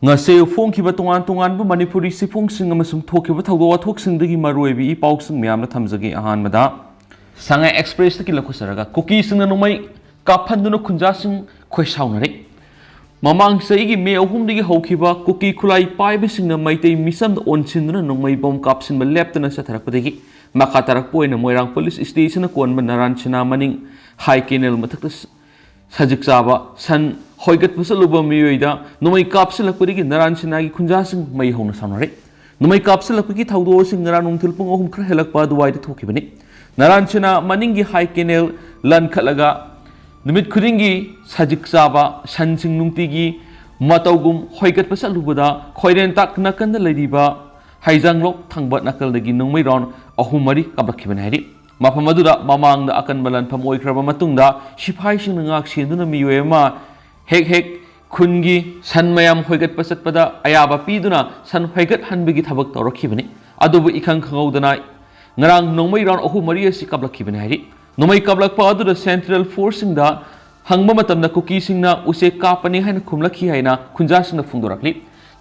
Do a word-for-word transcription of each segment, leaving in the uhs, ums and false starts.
ꯉꯁꯤ ꯐꯣꯡꯈꯤꯕ ꯇꯣꯉꯥꯟ ꯇꯣꯉꯥꯟꯕ ꯃꯅꯤꯄꯨꯔꯤ ꯆꯦꯐꯣꯡꯁꯤꯡ ꯑꯃꯁꯨꯡ ꯊꯣꯛꯈꯤꯕ ꯊꯧꯗꯣꯛ ꯋꯥꯊꯣꯛꯁꯤꯡꯗꯒꯤ ꯃꯔꯨꯑꯣꯏꯕ ꯏ ꯄꯥꯎꯁꯤꯡ ꯃꯌꯥꯝꯅ ꯊꯝꯖꯒꯦ꯫ ꯑꯍꯥꯟꯕꯗ ꯁꯉꯥꯏ ꯑꯦꯛꯁꯄ꯭ꯔꯦꯁꯇꯒꯤ ꯂꯧꯈꯠꯆꯔꯒ, ꯀꯨꯀꯤꯁꯤꯡꯅ ꯅꯣꯡꯃꯩ ꯀꯥꯞꯍꯟꯗꯨꯅ ꯈꯨꯟꯖꯥꯁꯤꯡ ꯈꯣꯏꯁꯥꯎꯅꯔꯦ꯫ ꯃꯃꯥꯡ ꯆꯍꯤꯒꯤ ꯃꯦ ꯑꯍꯨꯝꯗꯒꯤ ꯍꯧꯈꯤꯕ ꯀꯨꯀꯤ ꯈꯨꯠꯂꯥꯏ ꯄꯥꯏꯕꯁꯤꯡꯅ ꯃꯩꯇꯩ ꯃꯤꯆꯝꯗ ꯑꯣꯟꯁꯤꯟꯗꯨꯅ ꯅꯣꯡꯃꯩ ꯕꯣꯝ ꯀꯥꯞꯁꯤꯟꯕ ꯂꯦꯞꯇꯅ ꯆꯠꯊꯔꯛꯄꯗꯒꯤ, ꯃꯈꯥ ꯇꯥꯔꯛꯄ ꯑꯣꯏꯅ ꯃꯣꯏꯔꯥꯡ ꯄꯨꯂꯤꯁ ꯁ꯭ꯇꯦꯁꯟꯅ ꯀꯣꯟꯕ ꯅꯔꯥꯟ ꯁꯤꯅꯥ ꯃꯅꯤꯡ ꯍꯥꯏ ꯀꯦꯅꯦꯜ ꯃꯊꯛꯇ ꯁꯖꯤꯛ ꯆꯥꯕ ꯁꯟ ꯍꯣꯏꯒꯠꯄ ꯆꯠꯂꯨꯕ ꯃꯤꯑꯣꯏꯗ ꯅꯣꯡꯃꯩ ꯀꯥꯞꯁꯤꯜꯂꯛꯄꯗꯒꯤ ꯅꯔꯥꯟ ꯁꯤꯅꯥꯒꯤ ꯈꯨꯟꯖꯥꯁꯤꯡ ꯃꯩ ꯍꯧꯅ ꯁꯥꯎꯅꯔꯦ꯫ ꯅꯣꯡꯃꯩ ꯀꯥꯞꯁꯤꯜꯂꯛꯄꯒꯤ ꯊꯧꯗꯣꯛ ꯑꯁꯤ ꯉꯔꯥꯡ ꯅꯨꯡꯊꯤꯜ ꯄꯨꯡ ꯑꯍꯨꯝ ꯈꯔ ꯍꯦꯜꯂꯛꯄ ꯑꯗꯨꯋꯥꯏꯗ ꯊꯣꯛꯈꯤꯕꯅꯤ꯫ ꯅꯔꯥꯟ ꯁꯤꯅꯥ ꯃꯅꯤꯡꯒꯤ ꯍꯥꯏ ꯀꯦꯅꯦꯜ ꯂꯟꯈꯠꯂꯒ ꯅꯨꯃꯤꯠ ꯈꯨꯗꯤꯡꯒꯤ ꯁꯖꯤꯛ ꯆꯥꯕ ꯁꯟꯁꯤꯡ ꯅꯨꯡꯇꯤꯒꯤ ꯃꯇꯧꯒꯨꯝ ꯍꯣꯏꯒꯠꯄ ꯆꯠꯂꯨꯕꯗ, ꯈꯣꯏꯔꯦꯟꯇꯥꯛ ꯅꯥꯀꯟꯗ ꯂꯩꯔꯤꯕ ꯍꯩꯖꯥꯡꯂꯣꯛ ꯊꯪꯕ ꯅꯥꯀꯜꯗꯒꯤ ꯅꯣꯡꯃꯩ ꯔꯥꯎꯟ ꯑꯍꯨꯝ ꯃꯔꯤ ꯀꯥꯞꯂꯛꯈꯤꯕꯅꯤ ꯍꯥꯏꯔꯤ꯫ ꯃꯐꯝ ꯑꯗꯨꯗ ꯃꯃꯥꯡꯗ ꯑꯀꯟꯕ ꯂꯥꯟꯐꯝ ꯑꯣꯏꯈ꯭ꯔꯕ ꯃꯇꯨꯡꯗ, ꯁꯤꯐꯥꯏꯁꯤꯡꯅ ꯉꯥꯛ ꯁꯦꯟꯗꯨꯅ ꯃꯤꯑꯣꯏ ꯑꯃ ꯍꯦꯛ ꯍꯦꯛ ꯈꯨꯟꯒꯤ ꯁꯟ ꯃꯌꯥꯝ ꯍꯣꯏꯒꯠꯄ ꯆꯠꯄꯗ ꯑꯌꯥꯕ ꯄꯤꯗꯨꯅ ꯁꯟ ꯍꯣꯏꯒꯠꯍꯟꯕꯒꯤ ꯊꯕꯛ ꯇꯧꯔꯛꯈꯤꯕꯅꯤ꯫ ꯑꯗꯨꯕꯨ ꯏꯈꯪ ꯈꯪꯍꯧꯗꯅ ꯉꯔꯥꯡ ꯅꯣꯡꯃꯩ ꯔꯥꯎꯟ ꯑꯍꯨꯝ ꯃꯔꯤ ꯑꯁꯤ ꯀꯥꯞꯂꯛꯈꯤꯕꯅꯤ ꯍꯥꯏꯔꯤ꯫ ꯅꯣꯡꯃꯩ ꯀꯥꯞꯂꯛꯄ ꯑꯗꯨꯗ ꯁꯦꯟꯇ꯭ꯔꯦꯜ ꯐꯣꯔꯁꯁꯤꯡꯗ ꯍꯪꯕ ꯃꯇꯝꯗ ꯀꯨꯀꯤꯁꯤꯡꯅ ꯎꯆꯦꯛ ꯀꯥꯞꯄꯅꯤ ꯍꯥꯏꯅ ꯈꯨꯝꯂꯛꯈꯤ ꯍꯥꯏꯅ ꯈꯨꯟꯖꯥꯁꯤꯡꯅ ꯐꯣꯡꯗꯣꯔꯛꯂꯤ꯫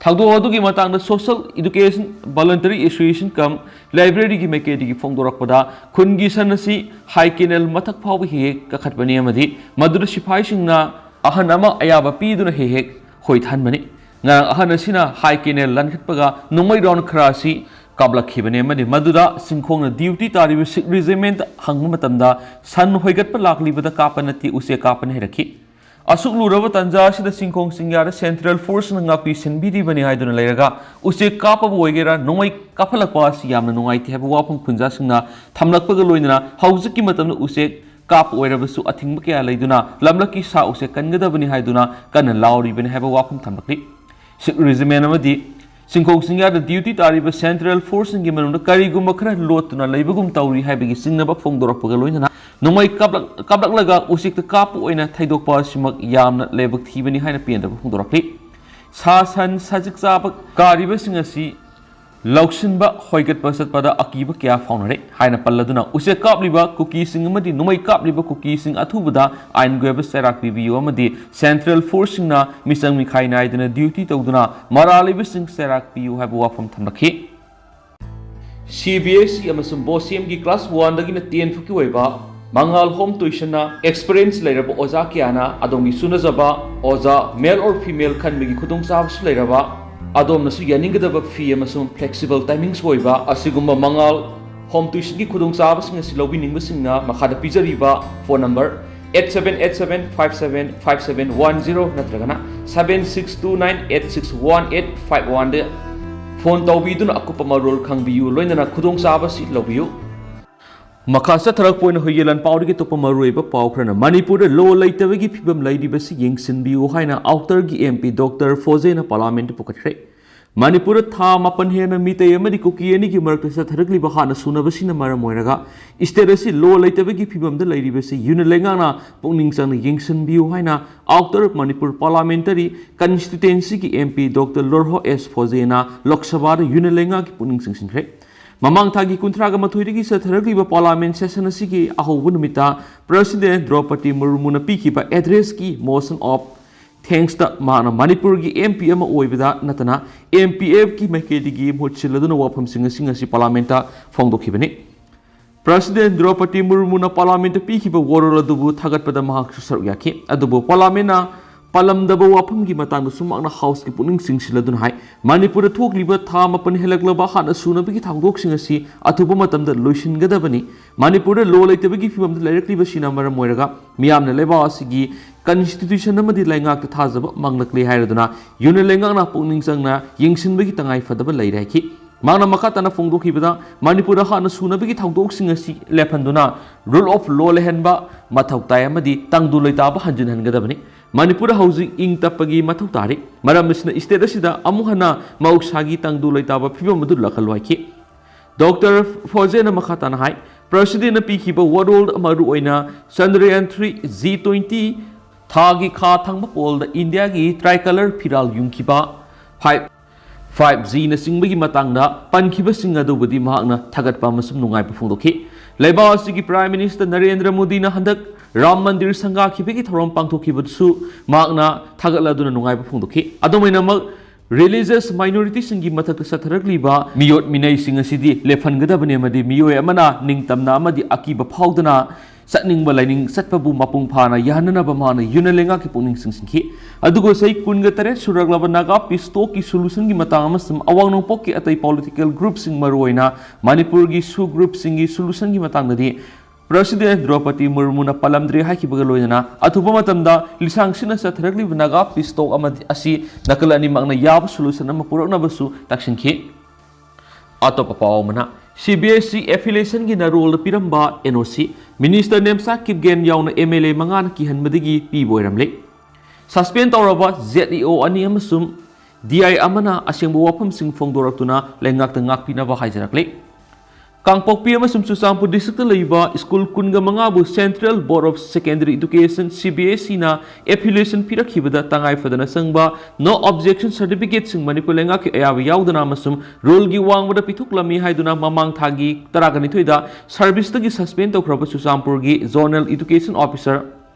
ꯊꯧꯗꯣꯛ ꯑꯗꯨꯒꯤ ꯃꯇꯥꯡꯗ Social Education Voluntary Association cum Library ꯒꯤ ꯃꯥꯏꯀꯩꯗꯒꯤ ꯐꯣꯡꯗꯣꯔꯛꯄꯗ, ꯈꯨꯟꯒꯤ ꯁꯟ ꯑꯁꯤ ꯍꯥꯏ ꯀꯦꯅꯦꯜ ꯃꯊꯛ ꯐꯥꯎꯕ ꯍꯦꯛ ꯍꯦꯛ ꯀꯥꯈꯠꯄꯅꯤ ꯑꯃꯗꯤ ꯃꯗꯨꯗ ꯁꯤꯐꯥꯏꯁꯤꯡꯅ ꯑꯍꯟ ꯑꯃ ꯑꯌꯥꯕ ꯄꯤꯗꯨꯅ ꯍꯦꯛ ꯍꯦꯛ ꯍꯣꯏꯊꯍꯟꯕꯅꯤ꯫ ꯉꯔꯥꯡ ꯑꯍꯟ ꯑꯁꯤꯅ ꯍꯥꯏ ꯀꯦꯅꯦꯜ ꯂꯟꯈꯠꯄꯒ ꯅꯣꯡꯃꯩ ꯔꯥꯎꯟ ꯈꯔ ꯑꯁꯤ ꯀꯥꯞꯂꯛꯈꯤꯕꯅꯤ ꯑꯃꯗꯤ ꯃꯗꯨꯗ ꯁꯤꯡꯈꯣꯡꯅ ꯗ꯭ꯌꯨꯇꯤ ꯇꯥꯔꯤꯕ ꯁꯤꯈ ꯔꯦꯖꯤꯃꯦꯟꯠ ꯍꯪꯕ ꯃꯇꯝꯗ, ꯁꯟ ꯍꯣꯏꯒꯠꯄ ꯂꯥꯛꯂꯤꯕꯗ ꯀꯥꯞꯄ ꯅꯠꯇꯦ, ꯎꯆꯦꯛ ꯀꯥꯞꯄꯅꯤ ꯍꯥꯏꯔꯛꯈꯤ꯫ ꯑꯁꯨꯛ ꯂꯨꯔꯕ ꯇꯥꯟꯖꯥ ꯑꯁꯤꯗ ꯁꯤꯡꯈꯣꯡ ꯆꯤꯡꯌꯥꯗ ꯁꯦꯟꯇ꯭ꯔꯦꯜ ꯐꯣꯔꯁꯅ ꯉꯥꯛꯄꯤ ꯁꯦꯟꯕꯤꯔꯤꯕꯅꯤ ꯍꯥꯏꯗꯨꯅ ꯂꯩꯔꯒ, ꯎꯆꯦꯛ ꯀꯥꯞꯄꯕꯨ ꯑꯣꯏꯒꯦꯔꯥ, ꯅꯣꯡꯃꯩ ꯀꯥꯞꯍꯜꯂꯛꯄ ꯑꯁꯤ ꯌꯥꯝꯅ ꯅꯨꯡꯉꯥꯏꯇꯦ ꯍꯥꯏꯕ ꯋꯥꯐꯝ ꯈꯨꯟꯖꯥꯁꯤꯡꯅ ꯊꯝꯂꯛꯄꯒ ꯂꯣꯏꯅꯅ, ꯍꯧꯖꯤꯛꯀꯤ ꯃꯇꯝꯗ ꯎꯆꯦꯛ ꯀꯥꯞꯄ ꯑꯣꯏꯔꯕꯁꯨ ꯑꯊꯤꯡꯕ ꯀꯌꯥ ꯂꯩꯗꯨꯅ ꯂꯝꯂꯛꯀꯤ ꯁꯥ ꯎꯆꯦꯛ ꯀꯟꯒꯗꯕꯅꯤ ꯍꯥꯏꯗꯨꯅ ꯀꯟꯅ ꯂꯥꯎꯔꯤꯕꯅꯤ ꯍꯥꯏꯕ ꯋꯥꯐꯝ ꯊꯝꯂꯛꯂꯤ꯫ ꯁꯤꯈ ꯔꯦꯖꯤꯃꯦꯟꯠ ꯑꯃꯗꯤ ꯁꯤꯡꯈꯣꯡ ꯆꯤꯡꯌꯥꯗ ꯗ꯭ꯌꯨꯇꯤ ꯇꯥꯔꯤꯕ ꯁꯦꯟꯇ꯭ꯔꯦꯜ ꯐꯣꯔꯁꯁꯤꯡꯒꯤ ꯃꯅꯨꯡꯗ ꯀꯔꯤꯒꯨꯝꯕ ꯈꯔ ꯂꯣꯠꯇꯨꯅ ꯂꯩꯕꯒꯨꯝ ꯇꯧꯔꯤ ꯍꯥꯏꯕꯒꯤ ꯆꯤꯡꯅꯕ ꯐꯣꯡꯗꯣꯔꯛꯄꯒ ꯂꯣꯏꯅꯅ, ꯅꯣꯡꯃꯩ ꯀꯥꯞꯂꯛ-, ꯀꯥꯞꯂꯛꯂꯒ ꯎꯆꯦꯛꯇ ꯀꯥꯞꯄ ꯑꯣꯏꯅ ꯊꯩꯗꯣꯛꯄ ꯑꯁꯤꯃꯛ ꯌꯥꯝꯅ ꯂꯥꯏꯕꯛ ꯊꯤꯕꯅꯤ ꯍꯥꯏꯅ ꯄꯦꯟꯗꯕ ꯐꯣꯡꯗꯣꯔꯛꯂꯤ꯫ ꯁꯥ ꯁꯟ ꯁꯖꯤꯛ ꯆꯥꯕ ꯀꯥꯔꯤꯕꯁꯤꯡ ꯑꯁꯤ ꯂꯧꯁꯤꯟꯕ ꯍꯣꯏꯒꯠꯄ ꯆꯠꯄꯗ ꯑꯀꯤꯕ ꯀꯌꯥ ꯐꯥꯎꯅꯔꯦ ꯍꯥꯏꯅ ꯄꯜꯂꯗꯨꯅ, ꯎꯆꯦꯛ ꯀꯥꯞꯂꯤꯕ ꯀꯨꯀꯤꯁꯤꯡ ꯑꯃꯗꯤ ꯅꯣꯡꯃꯩ ꯀꯥꯞꯂꯤꯕ ꯀꯨꯀꯤꯁꯤꯡ ꯑꯊꯨꯕꯗ ꯑꯥꯏꯟꯒꯤ ꯑꯣꯏꯕ ꯆꯩꯔꯥꯛ ꯄꯤꯕꯤꯌꯨ ꯑꯃꯗꯤ ꯁꯦꯟꯇ꯭ꯔꯦꯜ ꯐꯣꯔꯁꯁꯤꯡꯅ ꯃꯤꯆꯪ ꯃꯤꯈꯥꯏ ꯅꯥꯏꯗꯅ ꯗ꯭ꯌꯨꯇꯤ ꯇꯧꯗꯨꯅ ꯃꯔꯥꯜ ꯂꯩꯕꯁꯤꯡ ꯆꯩꯔꯥꯛ ꯄꯤꯌꯨ ꯍꯥꯏꯕ ꯋꯥꯐꯝ ꯊꯝꯂꯛꯈꯤ꯫ ꯁꯤ ꯕꯤ ꯑꯦꯁ ꯏ ꯑꯃꯁꯨꯡ ꯕꯣꯁꯦꯝꯒꯤ ꯀ꯭ꯂꯥꯁ ꯋꯥꯟꯗꯒꯤꯅ ꯇꯦꯟ ꯐꯥꯎꯒꯤ ꯑꯣꯏꯕ ꯃꯉꯥꯜ ꯍꯣꯝ ꯇ꯭ꯌꯨꯁꯟꯅ ꯑꯦꯛꯁꯄꯤꯔꯤꯌꯦꯟꯁ ꯂꯩꯔꯕ ꯑꯣꯖꯥ ꯀꯌꯥꯅ ꯑꯗꯣꯝꯒꯤ ꯆꯨꯅꯖꯕ ꯑꯣꯖꯥ, ꯃꯦꯜ ꯑꯣꯔ ꯐꯤꯃꯦꯜ, ꯈꯟꯕꯒꯤ ꯈꯨꯗꯣꯡꯆꯥꯕꯁꯨ ꯂꯩꯔꯕ, ꯑꯗꯣꯝꯅꯁꯨ ꯌꯥꯅꯤꯡꯒꯗꯕ ꯐꯤ ꯑꯃꯁꯨꯡ ꯐ꯭ꯂꯦꯛꯁꯤꯕꯜ ꯇꯥꯏꯃꯤꯡꯁꯨ ꯑꯣꯏꯕ ꯑꯁꯤꯒꯨꯝꯕ ꯃꯉꯥꯜ ꯍꯣꯝ ꯇ꯭ꯌꯨꯁꯟꯒꯤ ꯈꯨꯗꯣꯡꯆꯥꯕꯁꯤꯡ ꯑꯁꯤ ꯂꯧꯕꯤꯅꯤꯡꯕꯁꯤꯡꯅ ꯃꯈꯥꯗ ꯄꯤꯖꯔꯤꯕ phone number eight seven eight seven five seven five seven one zero ꯅꯠꯇ꯭ꯔꯒꯅ seven six two nine eight six one eight five one ꯗ ꯐꯣꯟ ꯇꯧꯕꯤꯗꯨꯅ ꯑꯀꯨꯞꯄ ꯃꯔꯣꯜ ꯈꯪꯕꯤꯌꯨ, ꯂꯣꯏꯅꯅ ꯈꯨꯗꯣꯡꯆꯥꯕꯁꯤ ꯂꯧꯕꯤꯌꯨ꯫ ꯃꯈꯥ ꯆꯠꯊꯔꯛꯄ ꯑꯣꯏꯅ ꯍꯨꯏꯌꯦꯂꯥꯟ ꯄꯥꯎꯗꯒꯤ ꯑꯇꯣꯞꯄ ꯃꯔꯨꯑꯣꯏꯕ ꯄꯥꯎ ꯈꯔꯅ, ꯃꯅꯤꯄꯨꯔꯗ ꯂꯣ ꯂꯩꯇꯕꯒꯤ ꯐꯤꯕꯝ ꯂꯩꯔꯤꯕꯁꯤ ꯌꯦꯡꯁꯤꯟꯕꯤꯌꯨ ꯍꯥꯏꯅ ꯑꯥꯎꯇꯔꯒꯤ ꯑꯦꯝ ꯄꯤ ꯗꯣꯛꯇꯔ ꯐꯣꯖꯦꯅ ꯄꯥꯔꯂꯥꯃꯦꯟꯠꯇ ꯄꯨꯈꯠꯈ꯭ꯔꯦ꯫ ꯃꯅꯤꯄꯨꯔꯗ ꯊꯥ ꯃꯥꯄꯟ ꯍꯦꯟꯅ ꯃꯤꯇꯩ ꯑꯃꯗꯤ ꯀꯨꯀꯤ ꯑꯅꯤꯒꯤ ꯃꯔꯛꯇ ꯆꯠꯊꯔꯛꯂꯤꯕ ꯍꯥꯠꯅ ꯁꯨꯅꯕꯁꯤꯅ ꯃꯔꯝ ꯑꯣꯏꯔꯒ ꯁ꯭ꯇꯦꯠ ꯑꯁꯤ ꯂꯣ ꯂꯩꯇꯕꯒꯤ ꯐꯤꯕꯝꯗ ꯂꯩꯔꯤꯕꯁꯤ ꯌꯨꯅꯤꯠ ꯂꯩꯉꯥꯛꯅ ꯄꯨꯛꯅꯤꯡ ꯆꯪꯅ ꯌꯦꯡꯁꯤꯟꯕꯤꯌꯨ ꯍꯥꯏꯅ ꯑꯥꯎꯇꯔ ꯃꯅꯤꯄꯨꯔ ꯄꯥꯔꯂꯥꯃꯦꯟꯇꯔꯤ ꯀꯟꯁꯇꯤꯇ꯭ꯋꯦꯟꯁꯤꯒꯤ M P doctor Lorho S Pfoze Lok ꯁꯚꯥꯗ ꯌꯨꯅꯤꯠ ꯂꯩꯉꯥꯛꯀꯤ ꯄꯨꯛꯅꯤꯡ ꯆꯤꯡꯁꯤꯟꯈ꯭ꯔꯦ꯫ ꯃꯃꯥꯡ ꯊꯥꯒꯤ ꯀꯨꯟꯊ꯭ꯔꯥꯒ ꯃꯥꯊꯣꯏꯗꯒꯤ ꯆꯠꯊꯔꯛꯂꯤꯕ ꯄꯥꯔꯂꯥꯃꯦꯟ ꯁꯦꯁꯟ ꯑꯁꯤꯒꯤ ꯑꯍꯧꯕ ꯅꯨꯃꯤꯠꯇ ꯄ꯭ꯔꯁꯤꯗꯦꯟ ꯗ꯭ꯔꯧꯄꯗꯤ ꯃꯨꯔꯃꯨꯅ ꯄꯤꯈꯤꯕ ꯑꯦꯗ꯭ꯔꯦꯁꯀꯤ ꯃꯣꯁꯟ ꯑꯣꯐ ꯊꯦꯡꯛꯁꯇ ꯃꯍꯥꯛꯅ ꯃꯅꯤꯄꯨꯔꯒꯤ ꯑꯦꯝ ꯄꯤ ꯑꯃ ꯑꯣꯏꯕꯗ ꯅꯠꯇꯅ ꯑꯦꯝ ꯄꯤ ꯑꯦꯐꯀꯤ ꯃꯥꯏꯀꯩꯗꯒꯤ ꯃꯍꯨꯠ ꯁꯤꯜꯂꯗꯨꯅ ꯋꯥꯐꯝꯁꯤꯡ ꯑꯁꯤꯡ ꯑꯁꯤ ꯄꯥꯔꯂꯥꯃꯦꯟꯇ ꯐꯣꯡꯗꯣꯛꯈꯤꯕꯅꯤ꯫ ꯄ꯭ꯔꯁꯤꯗꯦꯟ ꯗ꯭ꯔꯧꯄꯗꯤ ꯃꯨꯔꯃꯨꯅ ꯄꯥꯔꯂꯥꯃꯦꯟꯇ ꯄꯤꯈꯤꯕ ꯋꯥꯔꯣꯜ ꯑꯗꯨꯕꯨ ꯊꯥꯒꯠꯄꯗ ꯃꯍꯥꯛꯁꯨ ꯁꯔꯨꯛ ꯌꯥꯈꯤ꯫ ꯑꯗꯨꯕꯨ ꯄꯥꯔꯂꯥꯃꯦꯟꯅ ꯄꯥꯜꯂꯝꯗꯕ ꯋꯥꯐꯝꯒꯤ ꯃꯇꯥꯡꯗꯁꯨ ꯃꯍꯥꯛꯅ ꯍꯥꯎꯁꯀꯤ ꯄꯨꯛꯅꯤꯡ ꯆꯤꯡꯁꯤꯜꯂꯗꯨꯅ ꯍꯥꯏ, ꯃꯅꯤꯄꯨꯔꯗ ꯊꯣꯛꯂꯤꯕ ꯊꯥ ꯃꯥꯄꯟ ꯍꯦꯜꯂꯛꯂꯕ ꯍꯥꯠꯅ ꯁꯨꯅꯕꯒꯤ ꯊꯧꯗꯣꯛꯁꯤꯡ ꯑꯁꯤ ꯑꯊꯨꯕ ꯃꯇꯝꯗ ꯂꯣꯏꯁꯤꯟꯒꯗꯕꯅꯤ꯫ ꯃꯅꯤꯄꯨꯔꯗ ꯂꯣ ꯂꯩꯇꯕꯒꯤ ꯐꯤꯕꯝꯗ ꯂꯩꯔꯛꯂꯤꯕꯁꯤꯅ ꯃꯔꯝ ꯑꯣꯏꯔꯒ ꯃꯤꯌꯥꯝꯅ ꯂꯩꯕꯥꯛ ꯑꯁꯤꯒꯤ ꯀꯟꯁꯇꯤꯇ꯭ꯌꯨꯁꯟ ꯑꯃꯗꯤ ꯂꯩꯉꯥꯛꯇ ꯊꯥꯖꯕ ꯃꯥꯡꯂꯛꯂꯦ ꯍꯥꯏꯔꯗꯨꯅ ꯌꯨꯅꯤꯠ ꯂꯩꯉꯥꯛꯅ ꯄꯨꯛꯅꯤꯡ ꯆꯪꯅ ꯌꯦꯡꯁꯤꯟꯕꯒꯤ ꯇꯉꯥꯏ ꯐꯗꯕ ꯂꯩꯔꯦ ꯍꯥꯏꯈꯤ꯫ ꯃꯍꯥꯛꯅ ꯃꯈꯥ ꯇꯥꯅ ꯐꯣꯡꯗꯣꯛꯈꯤꯕꯗ, ꯃꯅꯤꯄꯨꯔꯗ ꯍꯥꯠꯅ ꯁꯨꯅꯕꯒꯤ ꯊꯧꯗꯣꯛꯁꯤꯡ ꯑꯁꯤ ꯂꯦꯞꯍꯟꯗꯨꯅ ꯔꯨꯜ ꯑꯣꯐ ꯂꯣ ꯂꯩꯍꯟꯕ ꯃꯊꯧ ꯇꯥꯏ ꯑꯃꯗꯤ ꯇꯪꯗꯨ ꯂꯩꯇꯥꯕ ꯍꯟꯖꯤꯟꯍꯟꯒꯗꯕꯅꯤ꯫ ꯃꯅꯤꯄꯨꯔꯗ ꯍꯧꯖꯤꯛ ꯏꯪ ꯇꯞꯄꯒꯤ ꯃꯊꯧ ꯇꯥꯔꯤ꯫ ꯃꯔꯝ ꯑꯁꯤꯅ ꯁ꯭ꯇꯦꯠ ꯑꯁꯤꯗ ꯑꯃꯨꯛ ꯍꯟꯅ ꯃꯍꯧꯁꯥꯒꯤ ꯇꯪꯗꯨ ꯂꯩꯇꯥꯕ ꯐꯤꯕꯝ ꯑꯗꯨ ꯂꯥꯛꯍꯜꯂꯨ ꯍꯥꯏꯈꯤ꯫ ꯗꯣꯛꯇꯔ ꯐꯣꯖꯦꯅ ꯃꯈꯥ ꯇꯥꯅ ꯍꯥꯏ, ꯄ꯭ꯔꯁꯤꯗꯦꯟꯅ ꯄꯤꯈꯤꯕ ꯋꯥꯔꯣꯜ ꯃꯔꯨꯑꯣꯏꯅ ꯆꯟꯗ꯭ꯔꯌꯥꯟ ꯊ꯭ꯔꯤ, ꯖꯤ ꯇ꯭ꯋꯦꯟꯇꯤ, ꯊꯥꯒꯤ ꯈꯥ ꯊꯪꯕ ꯄꯣꯜꯗ ꯏꯟꯗꯤꯌꯥꯒꯤ ꯇ꯭ꯔꯥꯏꯀꯂꯔ ꯐꯤꯔꯥꯜ ꯌꯨꯡꯈꯤꯕ, ꯐꯥꯏꯚ, ꯐꯥꯏꯚ ꯖꯤꯅꯆꯤꯡꯕꯒꯤ ꯃꯇꯥꯡꯗ ꯄꯟꯈꯤꯕꯁꯤꯡ ꯑꯗꯨꯕꯨꯗꯤ ꯃꯍꯥꯛꯅ ꯊꯥꯒꯠꯄ ꯑꯃꯁꯨꯡ ꯅꯨꯡꯉꯥꯏꯕ ꯐꯣꯡꯗꯣꯛꯈꯤ꯫ ꯂꯩꯕꯥꯛ ꯑꯁꯤꯒꯤ Prime Minister ꯅꯔꯦꯟꯗ꯭ꯔ ꯃꯣꯗꯤꯅ ꯍꯟꯗꯛ ꯔꯥꯝ ꯃꯟꯗꯤꯔ ꯁꯪꯒꯥꯈꯤꯕꯒꯤ ꯊꯧꯔꯝ ꯄꯥꯡꯊꯣꯛꯈꯤꯕꯗꯨꯁꯨ ꯃꯍꯥꯛꯅ ꯊꯥꯒꯠꯂꯗꯨꯅ ꯅꯨꯡꯉꯥꯏꯕ ꯐꯣꯡꯗꯣꯛꯈꯤ꯫ ꯑꯗꯨꯃꯥꯏꯅꯃꯛ, religious minorityꯁꯤꯡꯒꯤ ꯃꯊꯛꯇ ꯆꯠꯊꯔꯛꯂꯤꯕ ꯃꯤꯑꯣꯠ ꯃꯤꯅꯩꯁꯤꯡ ꯑꯁꯤꯗꯤ ꯂꯦꯞꯍꯟꯒꯗꯕꯅꯤ ꯑꯃꯗꯤ ꯃꯤꯑꯣꯏ ꯑꯃꯅ ꯅꯤꯡꯇꯝꯅ ꯑꯃꯗꯤ ꯑꯀꯤꯕ ꯐꯥꯎꯗꯅ ꯆꯠꯅꯤꯡꯕ ꯂꯥꯏꯅꯤꯡ ꯆꯠꯄꯕꯨ ꯃꯄꯨꯡ ꯐꯥꯅ ꯌꯥꯍꯟꯅꯅꯕ ꯃꯍꯥꯛꯅ ꯌꯨꯅꯦꯟ ꯂꯩꯉꯥꯛꯀꯤ ꯄꯨꯛꯅꯤꯡ ꯆꯤꯡꯁꯤꯟꯈꯤ꯫ ꯑꯗꯨꯒ ꯆꯍꯤ ꯀꯨꯟꯒ ꯇꯔꯦꯠ ꯁꯨꯔꯛꯂꯕ ꯅꯥꯒꯥ peace talkꯀꯤ solutionꯒꯤ ꯃꯇꯥꯡ ꯑꯃꯁꯨꯡ ꯑꯋꯥꯡ ꯅꯣꯡꯄꯣꯛꯀꯤ ꯑꯇꯩ political groupꯁꯤꯡ, ꯃꯔꯨꯑꯣꯏꯅ ꯃꯅꯤꯄꯨꯔꯒꯤ SoO groupꯁꯤꯡꯒꯤ solutionꯒꯤ ꯃꯇꯥꯡꯗꯗꯤ President ꯗ꯭ꯔꯧꯄꯗꯤ ꯃꯨꯔꯃꯨꯅ ꯄꯜꯂꯝꯗ꯭ꯔꯦ ꯍꯥꯏꯈꯤꯕꯒ ꯂꯣꯏꯅꯅ, ꯑꯊꯨꯕ ꯃꯇꯝꯗ ꯂꯤꯁꯥꯡ ꯁꯤꯠꯅ ꯆꯠꯊꯔꯛꯂꯤꯕ ꯅꯥꯒꯥ peace talk ꯑꯃꯗꯤ ꯑꯁꯤ ꯅꯥꯀꯜ ꯑꯅꯤꯃꯛꯅ ꯌꯥꯕ solution ꯑꯃ ꯄꯨꯔꯛꯅꯕꯁꯨ ꯇꯛꯁꯤꯟꯈꯤ꯫ ꯑꯇꯣꯞꯄ ꯄꯥꯎ ꯑꯃꯅ, CBSE affiliationꯒꯤ ꯅꯔꯣꯜꯗ ꯄꯤꯔꯝꯕ NOC, Minister ꯅꯦꯝꯆꯥ ꯀꯤꯞꯒꯦꯟ ꯌꯥꯎꯅ MLA ꯃꯉꯥꯅ ꯀꯤꯍꯟꯕꯗꯒꯤ ꯄꯤꯕ ꯑꯣꯏꯔꯝꯂꯦ꯫ Suspend ꯇꯧꯔꯕ ZEO ꯑꯅꯤ ꯑꯃꯁꯨꯡ DI ꯑꯃꯅ ꯑꯁꯦꯡꯕ ꯋꯥꯐꯝꯁꯤꯡ ꯐꯣꯡꯗꯣꯔꯛꯇꯨꯅ ꯂꯩꯉꯥꯛꯇ ꯉꯥꯛꯄꯤꯅꯕ ꯍꯥꯏꯖꯔꯛꯂꯤ꯫ ꯀꯥꯡꯄꯣꯛꯄꯤ ꯑꯃꯁꯨꯡ ꯆꯨꯔꯆꯥꯟꯄꯨꯔ districtꯇ ꯂꯩꯕ ꯁ꯭ꯀꯨꯜ ꯀꯨꯟꯒ ꯃꯉꯥꯕꯨ Central Board of Secondary Education, CBSEꯅ affiliation ꯄꯤꯔꯛꯈꯤꯕꯗ ꯇꯉꯥꯏ ꯐꯗꯅ ꯆꯪꯕ no objection certificateꯁꯤꯡ ꯃꯅꯤꯄꯨꯔ ꯂꯩꯉꯥꯛꯀꯤ ꯑꯌꯥꯕ ꯌꯥꯎꯗꯅ ꯑꯃꯁꯨꯡ rollꯒꯤ ꯋꯥꯡꯃꯗ ꯄꯤꯊꯣꯛꯂꯝꯃꯤ ꯍꯥꯏꯗꯨꯅ ꯃꯃꯥꯡ ꯊꯥꯒꯤ ꯇꯔꯥꯒ ꯅꯤꯊꯣꯏꯗ serviceꯇꯒꯤ suspend ꯇꯧꯈ꯭ꯔꯕ ꯆꯨꯔꯆꯥꯟꯄꯨꯔꯒꯤ Zonal Education Officer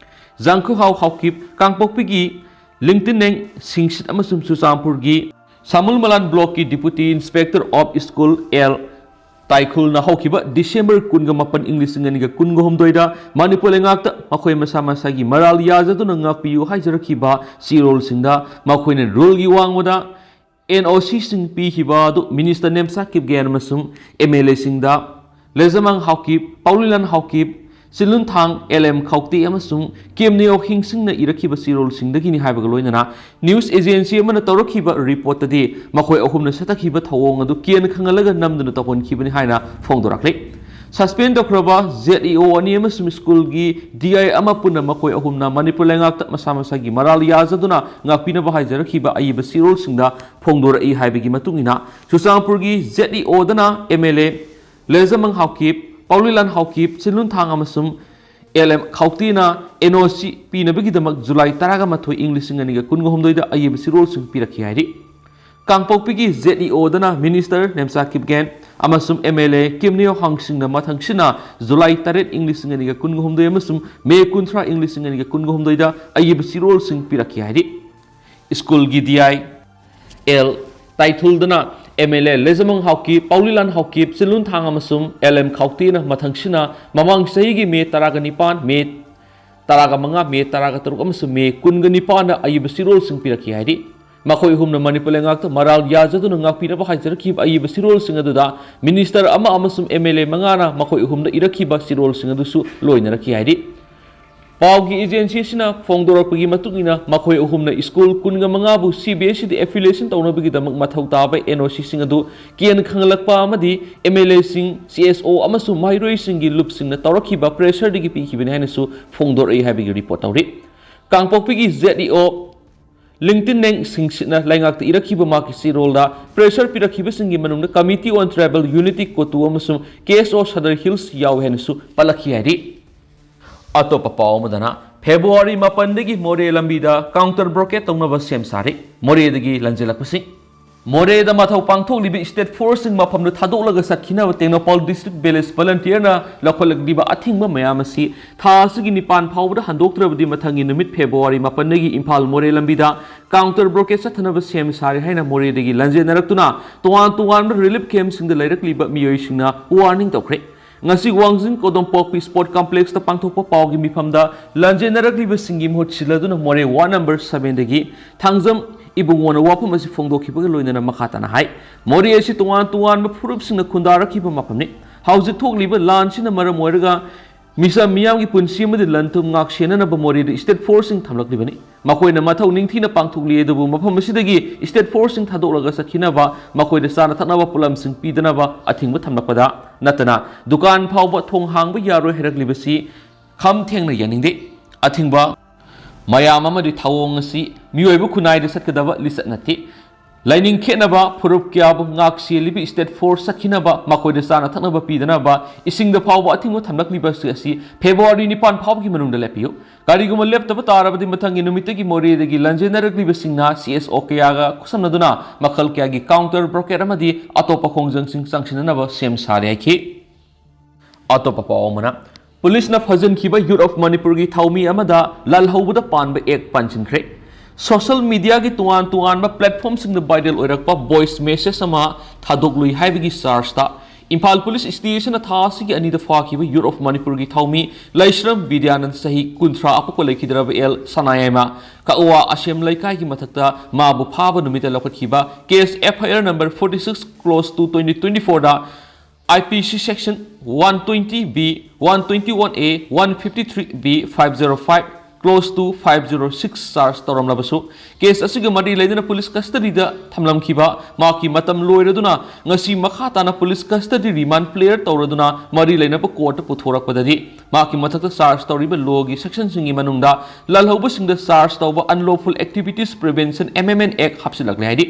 ꯖꯥꯡꯈꯨꯍꯥꯎ ꯍꯥꯎꯀꯤꯞ, ꯀꯥꯡꯄꯣꯛꯄꯤꯒꯤ ꯂꯤꯡꯇꯤꯟꯅꯦꯡ ꯁꯤꯡꯁꯤꯠ ꯑꯃꯁꯨꯡ ꯆꯨꯔꯆꯥꯟꯄꯨꯔꯒꯤ ꯁꯥꯃꯨꯜ ꯃꯂꯥꯟ blockꯀꯤ Deputy Inspector of School L ꯇꯥꯏꯈꯨꯜꯅ ꯍꯧꯈꯤꯕ December ꯀꯨꯟꯒ ꯃꯥꯄꯟ, ꯏꯪ ꯂꯤꯁꯤꯡ ꯑꯅꯤꯒ ꯀꯨꯟꯒ ꯍꯨꯝꯗꯣꯏꯗ ꯃꯅꯤꯄꯨꯔ ꯂꯩꯉꯥꯛꯇ ꯃꯈꯣꯏ ꯃꯁꯥ ꯃꯁꯥꯒꯤ ꯃꯔꯥꯜ ꯌꯥꯖꯗꯨꯅ ꯉꯥꯛꯄꯤꯌꯨ ꯍꯥꯏꯖꯔꯛꯈꯤꯕ ꯆꯦꯔꯣꯜꯁꯤꯡꯗ ꯃꯈꯣꯏꯅ rollꯒꯤ ꯋꯥꯡꯃꯗ NOCꯁꯤꯡ ꯄꯤꯈꯤꯕ ꯑꯗꯨ Minister ꯅꯦꯝꯆꯥ ꯀꯤꯞꯒꯦꯟ ꯑꯃꯁꯨꯡ MLAꯁꯤꯡꯗ ꯂꯩꯖꯃꯥꯡ ꯍꯥꯎꯀꯤꯞ, ꯄꯥꯎꯂꯤꯂꯥꯟ ꯍꯥꯎꯀꯤꯞ, ꯆꯤꯟꯂꯨꯟꯊꯥꯡ ꯑꯦꯜ ꯑꯦꯝ ꯈꯧꯇꯦ ꯑꯃꯁꯨꯡ ꯀꯦꯝꯅꯤꯌꯣ ꯍꯤꯡꯁꯤꯡꯅ ꯏꯔꯛꯈꯤꯕ ꯆꯦꯔꯣꯜꯁꯤꯡꯗꯒꯤꯅꯤ ꯍꯥꯏꯕꯒ ꯂꯣꯏꯅꯅ news agency ꯑꯃꯅ ꯇꯧꯔꯛꯈꯤꯕ reportꯇꯗꯤ ꯃꯈꯣꯏ ꯑꯍꯨꯝꯅ ꯆꯠꯊꯈꯤꯕ ꯊꯧꯑꯣꯡ ꯑꯗꯨ ꯀꯦꯟ ꯈꯪꯍꯜꯂꯒ ꯅꯝꯗꯨꯅ ꯇꯧꯍꯟꯈꯤꯕꯅꯤ ꯍꯥꯏꯅ ꯐꯣꯡꯗꯣꯔꯛꯂꯤ꯫ Suspend ꯇꯧꯈ꯭ꯔꯕ ZEO ꯑꯅꯤ ꯑꯃꯁꯨꯡ ꯁ꯭ꯀꯨꯜꯒꯤ DI ꯑꯃ ꯄꯨꯟꯅ ꯃꯈꯣꯏ ꯑꯍꯨꯝꯅ ꯃꯅꯤꯄꯨꯔ ꯂꯩꯉꯥꯛꯇ ꯃꯁꯥ ꯃꯁꯥꯒꯤ ꯃꯔꯥꯜ ꯌꯥꯖꯗꯨꯅ ꯉꯥꯛꯄꯤꯅꯕ ꯍꯥꯏꯖꯔꯛꯈꯤꯕ ꯑꯏꯕ ꯆꯦꯔꯣꯜꯁꯤꯡꯗ ꯐꯣꯡꯗꯣꯔꯛꯏ ꯍꯥꯏꯕꯒꯤ ꯃꯇꯨꯡ ꯏꯟꯅ, ꯆꯨꯔꯆꯥꯟꯄꯨꯔꯒꯤ ZEOꯗꯅ MLA ꯂꯩꯖꯃꯥꯡ ꯍꯥꯎꯀꯤꯞ, ꯄꯥꯎꯂꯤꯂꯥꯟ ꯍꯥꯎꯀꯤꯞ, ꯆꯤꯟꯂꯨꯟꯊꯥꯡ ꯑꯃꯁꯨꯡ ꯑꯦꯜ ꯑꯦꯝ ꯈꯧꯇꯦꯅ NOC ꯄꯤꯅꯕꯒꯤꯗꯃꯛ July ꯇꯔꯥꯒ ꯃꯥꯊꯣꯏ, ꯏꯪ ꯂꯤꯁꯤꯡ ꯑꯅꯤꯒ ꯀꯨꯟꯒ ꯍꯨꯝꯗꯣꯏꯗ ꯑꯏꯕ ꯆꯦꯔꯣꯜꯁꯤꯡ ꯄꯤꯔꯛꯈꯤ ꯍꯥꯏꯔꯤ꯫ ꯀꯥꯡꯄꯣꯛꯄꯤꯒꯤ Z E ꯑꯣꯗꯅ minister Nemcha Kipgen ꯑꯃꯁꯨꯡ ꯑꯦꯝ ꯑꯦꯜ ꯑꯦ ꯀꯤꯝꯅꯤꯌꯣ ꯍꯥꯡꯁꯤꯡꯅ ꯃꯊꯪꯁꯤꯅ ꯖꯨꯂꯥꯏ ꯇꯔꯦꯠ ꯏꯪ ꯂꯤꯁꯤꯡ ꯑꯅꯤꯒ ꯀꯨꯟꯒ ꯍꯨꯝꯗꯣꯏ ꯑꯃꯁꯨꯡ ꯃꯦ ꯀꯨꯟꯊ꯭ꯔꯥ ꯏꯪ ꯂꯤꯁꯤꯡ ꯑꯅꯤꯒ ꯀꯨꯟꯒ ꯍꯨꯝꯗꯣꯏꯗ ꯑꯏꯕ ꯆꯤꯔꯣꯜꯁꯤꯡ ꯄꯤꯔꯛꯈꯤ ꯍꯥꯏꯔꯤ꯫ ꯁ꯭ꯀꯨꯜꯒꯤ ꯗꯤ ꯑꯥꯏ ꯑꯦꯜ ꯇꯥꯏꯊꯨꯜꯗꯅ ꯑꯦꯝ ꯑꯦꯜ ꯑꯦ ꯂꯩꯖꯃꯪ ꯍꯥꯎꯀꯤꯞ, ꯄꯥꯎꯂꯤꯂꯥꯟ ꯍꯥꯎꯀꯤꯞ, ꯆꯤꯜꯂꯨꯟ ꯊꯥꯡ ꯑꯃꯁꯨꯡ ꯑꯦꯜ ꯑꯦꯝ ꯈꯥꯎꯇꯦꯅ ꯃꯊꯪꯁꯤꯅ ꯃꯃꯥꯡ ꯆꯍꯤꯒꯤ ꯃꯦ ꯇꯔꯥꯒ ꯅꯤꯄꯥꯟ, ꯃꯦ ꯇꯔꯥꯒ ꯃꯉꯥ, ꯃꯦ ꯇꯔꯥꯒ ꯇꯔꯨꯛ ꯑꯃꯁꯨꯡ ꯃꯦ ꯀꯨꯟꯒ ꯅꯤꯄꯥꯟꯗ ꯑꯏꯕ ꯆꯤꯔꯣꯜꯁꯤꯡ ꯄꯤꯔꯛꯈꯤ ꯍꯥꯏꯔꯤ꯫ ꯃꯈꯣꯏ ꯑꯍꯨꯝꯅ ꯃꯅꯤꯄꯨꯔ ꯂꯩꯉꯥꯛꯇ ꯃꯔꯥꯜ ꯌꯥꯖꯗꯨꯅ ꯉꯥꯛꯄꯤꯅꯕ ꯍꯥꯏꯖꯔꯛꯈꯤꯕ ꯑꯏꯕ ꯆꯤꯔꯣꯜꯁꯤꯡ ꯑꯗꯨꯗ ꯃꯤꯅꯤꯁꯇꯔ ꯑꯃ ꯑꯃꯁꯨꯡ ꯑꯦꯝ ꯑꯦꯜ ꯑꯦ ꯃꯉꯥꯅ ꯃꯈꯣꯏ ꯑꯍꯨꯝꯗ ꯏꯔꯛꯈꯤꯕ ꯆꯤꯔꯣꯜꯁꯤꯡ ꯑꯗꯨꯁꯨ ꯂꯣꯏꯅꯔꯛꯈꯤ ꯍꯥꯏꯔꯤ꯫ ꯄꯥꯎꯒꯤ ꯑꯦꯖꯦꯟꯁꯤ ꯑꯁꯤꯅ ꯐꯣꯡꯗꯣꯔꯛꯄꯒꯤ ꯃꯇꯨꯡ ꯏꯟꯅ, ꯃꯈꯣꯏ ꯑꯍꯨꯝꯅ ꯁ꯭ꯀꯨꯜ ꯀꯨꯟꯒ ꯃꯉꯥꯕꯨ ꯁꯤ ꯕꯤ ꯑꯦꯁ ꯏꯗ ꯑꯦꯐꯤꯂꯤꯌꯦꯁꯟ ꯇꯧꯅꯕꯒꯤꯗꯃꯛ ꯃꯊꯧ ꯇꯥꯕ ꯑꯦꯟ ꯑꯣ ꯁꯤꯁꯤꯡ ꯑꯗꯨ ꯀꯦꯟ ꯈꯪꯍꯜꯂꯛꯄ ꯑꯃꯗꯤ ꯑꯦꯝ ꯑꯦꯜ ꯑꯦꯁꯤꯡ, ꯁꯤ ꯑꯦꯁ ꯑꯣ ꯑꯃꯁꯨꯡ ꯃꯍꯩꯔꯣꯏꯁꯤꯡꯒꯤ ꯂꯨꯞꯁꯤꯡꯅ ꯇꯧꯔꯛꯈꯤꯕ ꯄ꯭ꯔꯦꯁꯔꯗꯒꯤ ꯄꯤꯈꯤꯕꯅꯤ ꯍꯥꯏꯅꯁꯨ ꯐꯣꯡꯗꯣꯔꯛꯏ ꯍꯥꯏꯕꯒꯤ ꯔꯤꯄꯣꯔꯠ ꯇꯧꯔꯤ꯫ ꯀꯥꯡꯄꯣꯛꯄꯤꯒꯤ ꯖꯦꯠ ꯏ ꯑꯣ ꯂꯤꯡꯇꯤꯟꯅꯦꯡ ꯁꯤꯡꯁꯤꯠꯅ ꯂꯩꯉꯥꯛꯇ ꯏꯔꯛꯈꯤꯕ ꯃꯍꯥꯛꯀꯤ ꯆꯤꯔꯣꯜꯗ ꯄ꯭ꯔꯦꯁꯔ ꯄꯤꯔꯛꯈꯤꯕꯁꯤꯡꯒꯤ ꯃꯅꯨꯡꯗ Committee on Tribal Unity, ꯀꯣꯇꯨ ꯑꯃꯁꯨꯡ ꯀꯦ ꯑꯦꯁ ꯑꯣ ꯁꯗꯔ ꯍꯤꯜꯁ ꯌꯥꯎꯏ ꯍꯥꯏꯅꯁꯨ ꯄꯜꯂꯛꯈꯤ ꯍꯥꯏꯔꯤ꯫ ꯑꯇꯣꯞꯄ ꯄꯥꯎ ꯑꯃꯗꯅ, ꯐꯦꯕ꯭ꯔꯨꯋꯥꯔꯤ ꯃꯥꯄꯟꯗꯒꯤ ꯃꯣꯔꯦ ꯂꯝꯕꯤꯗ ꯀꯥꯎꯟꯇꯔ ꯕ꯭ꯂꯣꯀꯦꯠ ꯇꯧꯅꯕ ꯁꯦꯝ ꯁꯥꯔꯤ꯫ ꯃꯣꯔꯦꯗꯒꯤ ꯂꯟꯖꯦꯜꯂꯛꯄꯁꯤꯡ꯫ ꯃꯣꯔꯦꯗ ꯃꯊꯧ ꯄꯥꯡꯊꯣꯛꯂꯤꯕ ꯁ꯭ꯇꯦꯠ ꯐꯣꯔꯁꯁꯤꯡ ꯃꯐꯝꯗ ꯊꯥꯗꯣꯛꯂꯒ ꯆꯠꯈꯤꯅꯕ ꯇꯦꯡꯅꯧꯄꯜ ꯗꯤꯁꯇ꯭ꯔꯤꯛ ꯚꯤꯂꯦꯖ ꯚꯂꯟꯇꯤꯌꯔꯅ ꯂꯧꯈꯠꯂꯛꯂꯤꯕ ꯑꯊꯤꯡꯕ ꯃꯌꯥꯝ ꯑꯁꯤ ꯊꯥ ꯑꯁꯤꯒꯤ ꯅꯤꯄꯥꯟ ꯐꯥꯎꯕꯗ ꯍꯟꯗꯣꯛꯇ꯭ꯔꯕꯗꯤ ꯃꯊꯪꯒꯤ ꯅꯨꯃꯤꯠ ꯐꯦꯕ꯭ꯔꯨꯋꯥꯔꯤ ꯃꯥꯄꯟꯗꯒꯤ ꯏꯝꯐꯥꯜ ꯃꯣꯔꯦ ꯂꯝꯕꯤꯗ ꯀꯥꯎꯟꯇꯔ ꯕ꯭ꯂꯣꯀꯦꯠ ꯆꯠꯊꯅꯕ ꯁꯦꯝ ꯁꯥꯔꯤ ꯍꯥꯏꯅ ꯃꯣꯔꯦꯗꯒꯤ ꯂꯟꯖꯦꯟꯅꯔꯛꯇꯨꯅ ꯇꯣꯉꯥꯟ ꯇꯣꯉꯥꯟꯕ ꯔꯤꯂꯤꯐ ꯀꯦꯝꯞꯁꯤꯡꯗ ꯂꯩꯔꯛꯂꯤꯕ ꯃꯤꯑꯣꯏꯁꯤꯡꯅ ꯋꯥꯔꯅꯤꯡ ꯇꯧꯈ꯭ꯔꯦ꯫ ꯉꯁꯤ ꯋꯥꯡꯖꯤꯡ ꯀꯣꯗꯣꯝꯄꯣꯛꯄꯤ ꯁ꯭ꯄꯣꯔꯠ ꯀꯝꯄ꯭ꯂꯦꯛꯁꯇ ꯄꯥꯡꯊꯣꯛꯄ ꯄꯥꯎꯒꯤ ꯃꯤꯐꯝꯗ ꯂꯟꯖꯦꯟꯅꯔꯛꯂꯤꯕꯁꯤꯡꯒꯤ ꯃꯍꯨꯠ ꯁꯤꯜꯂꯗꯨꯅ ꯃꯣꯔꯦ ꯋꯥꯔꯗ ꯅꯝꯕꯔ ꯁꯚꯦꯟꯗꯒꯤ ꯊꯥꯡꯖꯝ ꯏꯕꯨꯡꯉꯣꯅ ꯋꯥꯐꯝ ꯑꯁꯤ ꯐꯣꯡꯗꯣꯛꯈꯤꯕꯒ ꯂꯣꯏꯅꯅ ꯃꯈꯥ ꯇꯥꯅ ꯍꯥꯏ, ꯃꯣꯔꯦ ꯑꯁꯤ ꯇꯣꯉꯥꯟ ꯇꯣꯉꯥꯟꯕ ꯐꯨꯔꯨꯞꯁꯤꯡꯅ ꯈꯨꯟꯗꯥꯔꯛꯈꯤꯕ ꯃꯐꯝꯅꯤ꯫ ꯍꯧꯖꯤꯛ ꯊꯣꯛꯂꯤꯕ ꯂꯥꯟꯁꯤꯅ ꯃꯔꯝ ꯑꯣꯏꯔꯒ ꯃꯤꯆꯝ ꯃꯤꯌꯥꯝꯒꯤ ꯄꯨꯟꯁꯤ ꯑꯃꯗꯤ ꯂꯟ ꯊꯨꯝ ꯉꯥꯛ ꯁꯦꯟꯅꯅꯕ ꯃꯣꯔꯦꯗ ꯁ꯭ꯇꯦꯠ ꯐꯣꯔꯁꯁꯤꯡ ꯊꯝꯂꯛꯂꯤꯕꯅꯤ꯫ ꯃꯈꯣꯏꯅ ꯃꯊꯧ ꯅꯤꯡꯊꯤꯅ ꯄꯥꯡꯊꯣꯛꯂꯤ, ꯑꯗꯨꯕꯨ ꯃꯐꯝ ꯑꯁꯤꯗꯒꯤ ꯁ꯭ꯇꯦꯠ ꯐꯣꯔꯁꯁꯤꯡ ꯊꯥꯗꯣꯛꯂꯒ ꯆꯠꯈꯤꯅꯕ, ꯃꯈꯣꯏꯗ ꯆꯥꯅ ꯊꯛꯅꯕ ꯄꯣꯠꯂꯝꯁꯤꯡ ꯄꯤꯗꯅꯕ ꯑꯊꯤꯡꯕ ꯊꯝꯂꯛꯄꯗ ꯅꯠꯇꯅ ꯗꯨꯀꯥꯟ ꯐꯥꯎꯕ ꯊꯣꯡ ꯍꯥꯡꯕ ꯌꯥꯔꯣꯏ ꯍꯥꯏꯔꯛꯂꯤꯕꯁꯤ ꯈꯝ ꯊꯦꯡꯅ ꯌꯥꯅꯤꯡꯗꯦ꯫ ꯑꯊꯤꯡꯕ ꯃꯌꯥꯝ ꯑꯃꯗꯤ ꯊꯧꯑꯣꯡ ꯑꯁꯤ ꯃꯤꯑꯣꯏꯕ ꯈꯨꯟꯅꯥꯏꯗ ꯆꯠꯀꯗꯕ ꯂꯤꯆꯠ ꯅꯠꯇꯦ꯫ ꯂꯥꯏꯅꯤꯡ ꯈꯦꯠꯅꯕ ꯐꯨꯔꯨꯞ ꯀꯌꯥꯕꯨ ꯉꯥꯛ ꯁꯦꯜꯂꯤꯕ state force ꯆꯠꯈꯤꯅꯕ, ꯃꯈꯣꯏꯗ ꯆꯥꯅ ꯊꯛꯅꯕ ꯄꯤꯗꯅꯕ ꯏꯁꯤꯡꯗ ꯐꯥꯎꯕ ꯑꯊꯤꯡꯕ ꯊꯝꯂꯛꯂꯤꯕ ꯑꯁꯤ February ꯅꯤꯄꯥꯟ ꯐꯥꯎꯕꯒꯤ ꯃꯅꯨꯡꯗ ꯂꯦꯞꯄꯤꯌꯨ꯫ ꯀꯔꯤꯒꯨꯝꯕ ꯂꯦꯞꯇꯕ ꯇꯥꯔꯕꯗꯤ ꯃꯊꯪꯒꯤ ꯅꯨꯃꯤꯠꯇꯒꯤ ꯃꯣꯔꯦꯗꯒꯤ ꯂꯟꯖꯦꯟꯅꯔꯛꯂꯤꯕꯁꯤꯡꯅ C S O ꯀꯌꯥꯒ ꯈꯨꯠꯁꯝꯅꯗꯨꯅ ꯃꯈꯜ ꯀꯌꯥꯒꯤ counter blockade ꯑꯃꯗꯤ ꯑꯇꯣꯞꯄ ꯈꯣꯡꯖꯪꯁꯤꯡ ꯆꯪꯁꯤꯟꯅꯅꯕ ꯁꯦꯝ ꯁꯥꯔꯦ ꯍꯥꯏꯈꯤ꯫ ꯑꯇꯣꯞꯄ ꯄꯥꯎ ꯑꯃꯅ, ꯄꯨꯂꯤꯁꯅ ꯐꯥꯖꯤꯟꯈꯤꯕ Youth of ꯃꯅꯤꯄꯨꯔꯒꯤ ꯊꯧꯃꯤ ꯑꯃꯗ ꯂꯥꯜꯍꯧꯕꯗ ꯄꯥꯟꯕ act ꯄꯥꯟꯁꯤꯟꯈ꯭ꯔꯦ꯫ Social mediaꯒꯤ ꯇꯣꯉꯥꯟ ꯇꯣꯉꯥꯟꯕ platformꯁꯤꯡꯗ viral ꯑꯣꯏꯔꯛꯄ voice message ꯑꯃ ꯊꯥꯗꯣꯛꯂꯨꯏ ꯍꯥꯏꯕꯒꯤ chargeꯇ ꯏꯝꯐꯥꯜ ꯄꯨꯂꯤꯁ stationꯅ ꯊꯥ ꯑꯁꯤꯒꯤ ꯑꯅꯤꯗ ꯐꯥꯈꯤꯕ Youth of ꯃꯅꯤꯄꯨꯔꯒꯤ ꯊꯧꯃꯤ ꯂꯩꯁ꯭ꯔꯝ ꯕꯤꯗ꯭ꯌꯥꯅꯟꯗ, ꯆꯍꯤ ꯀꯨꯟꯊ꯭ꯔꯥ, ꯑꯄꯣꯛꯄ ꯂꯩꯈꯤꯗ꯭ꯔꯕ ꯑꯦꯜ ꯁꯅꯥꯌꯥꯏꯃ, ꯀꯛꯋꯥ ꯑꯁꯦꯝ ꯂꯩꯀꯥꯏꯒꯤ ꯃꯊꯛꯇ ꯃꯥꯕꯨ ꯐꯥꯕ ꯅꯨꯃꯤꯠꯇ ꯂꯧꯈꯠꯈꯤꯕ case F I R number forty six close to twenty twenty fourꯗ I P C section one twenty B, one twenty one A, one fifty three B, five zero five, close to five zero six charge ꯇꯧꯔꯝꯂꯕꯁꯨ, case ꯑꯁꯤꯒ ꯃꯔꯤ ꯂꯩꯅꯅ police custody ꯗ ꯊꯝꯂꯝꯈꯤꯕ ꯃꯍꯥꯛꯀꯤ ꯃꯇꯝ ꯂꯣꯏꯔꯗꯨꯅ ꯉꯁꯤ ꯃꯈꯥ ꯇꯥꯅ police custody remand clear ꯇꯧꯔꯗꯨꯅ ꯃꯔꯤ ꯂꯩꯅꯕ court ꯇ ꯄꯨꯊꯣꯔꯛꯄꯗꯗꯤ, ꯃꯍꯥꯛꯀꯤ ꯃꯊꯛꯇ charge ꯇꯧꯔꯤꯕ law ꯒꯤ section ꯁꯤꯡꯒꯤ ꯃꯅꯨꯡꯗ ꯂꯥꯜꯍꯧꯕꯁꯤꯡꯗ charge ꯇꯧꯕ Unlawful Activities Prevention Amendment Act ꯍꯥꯞꯆꯤꯜꯂꯛꯂꯦ ꯍꯥꯏꯔꯤ꯫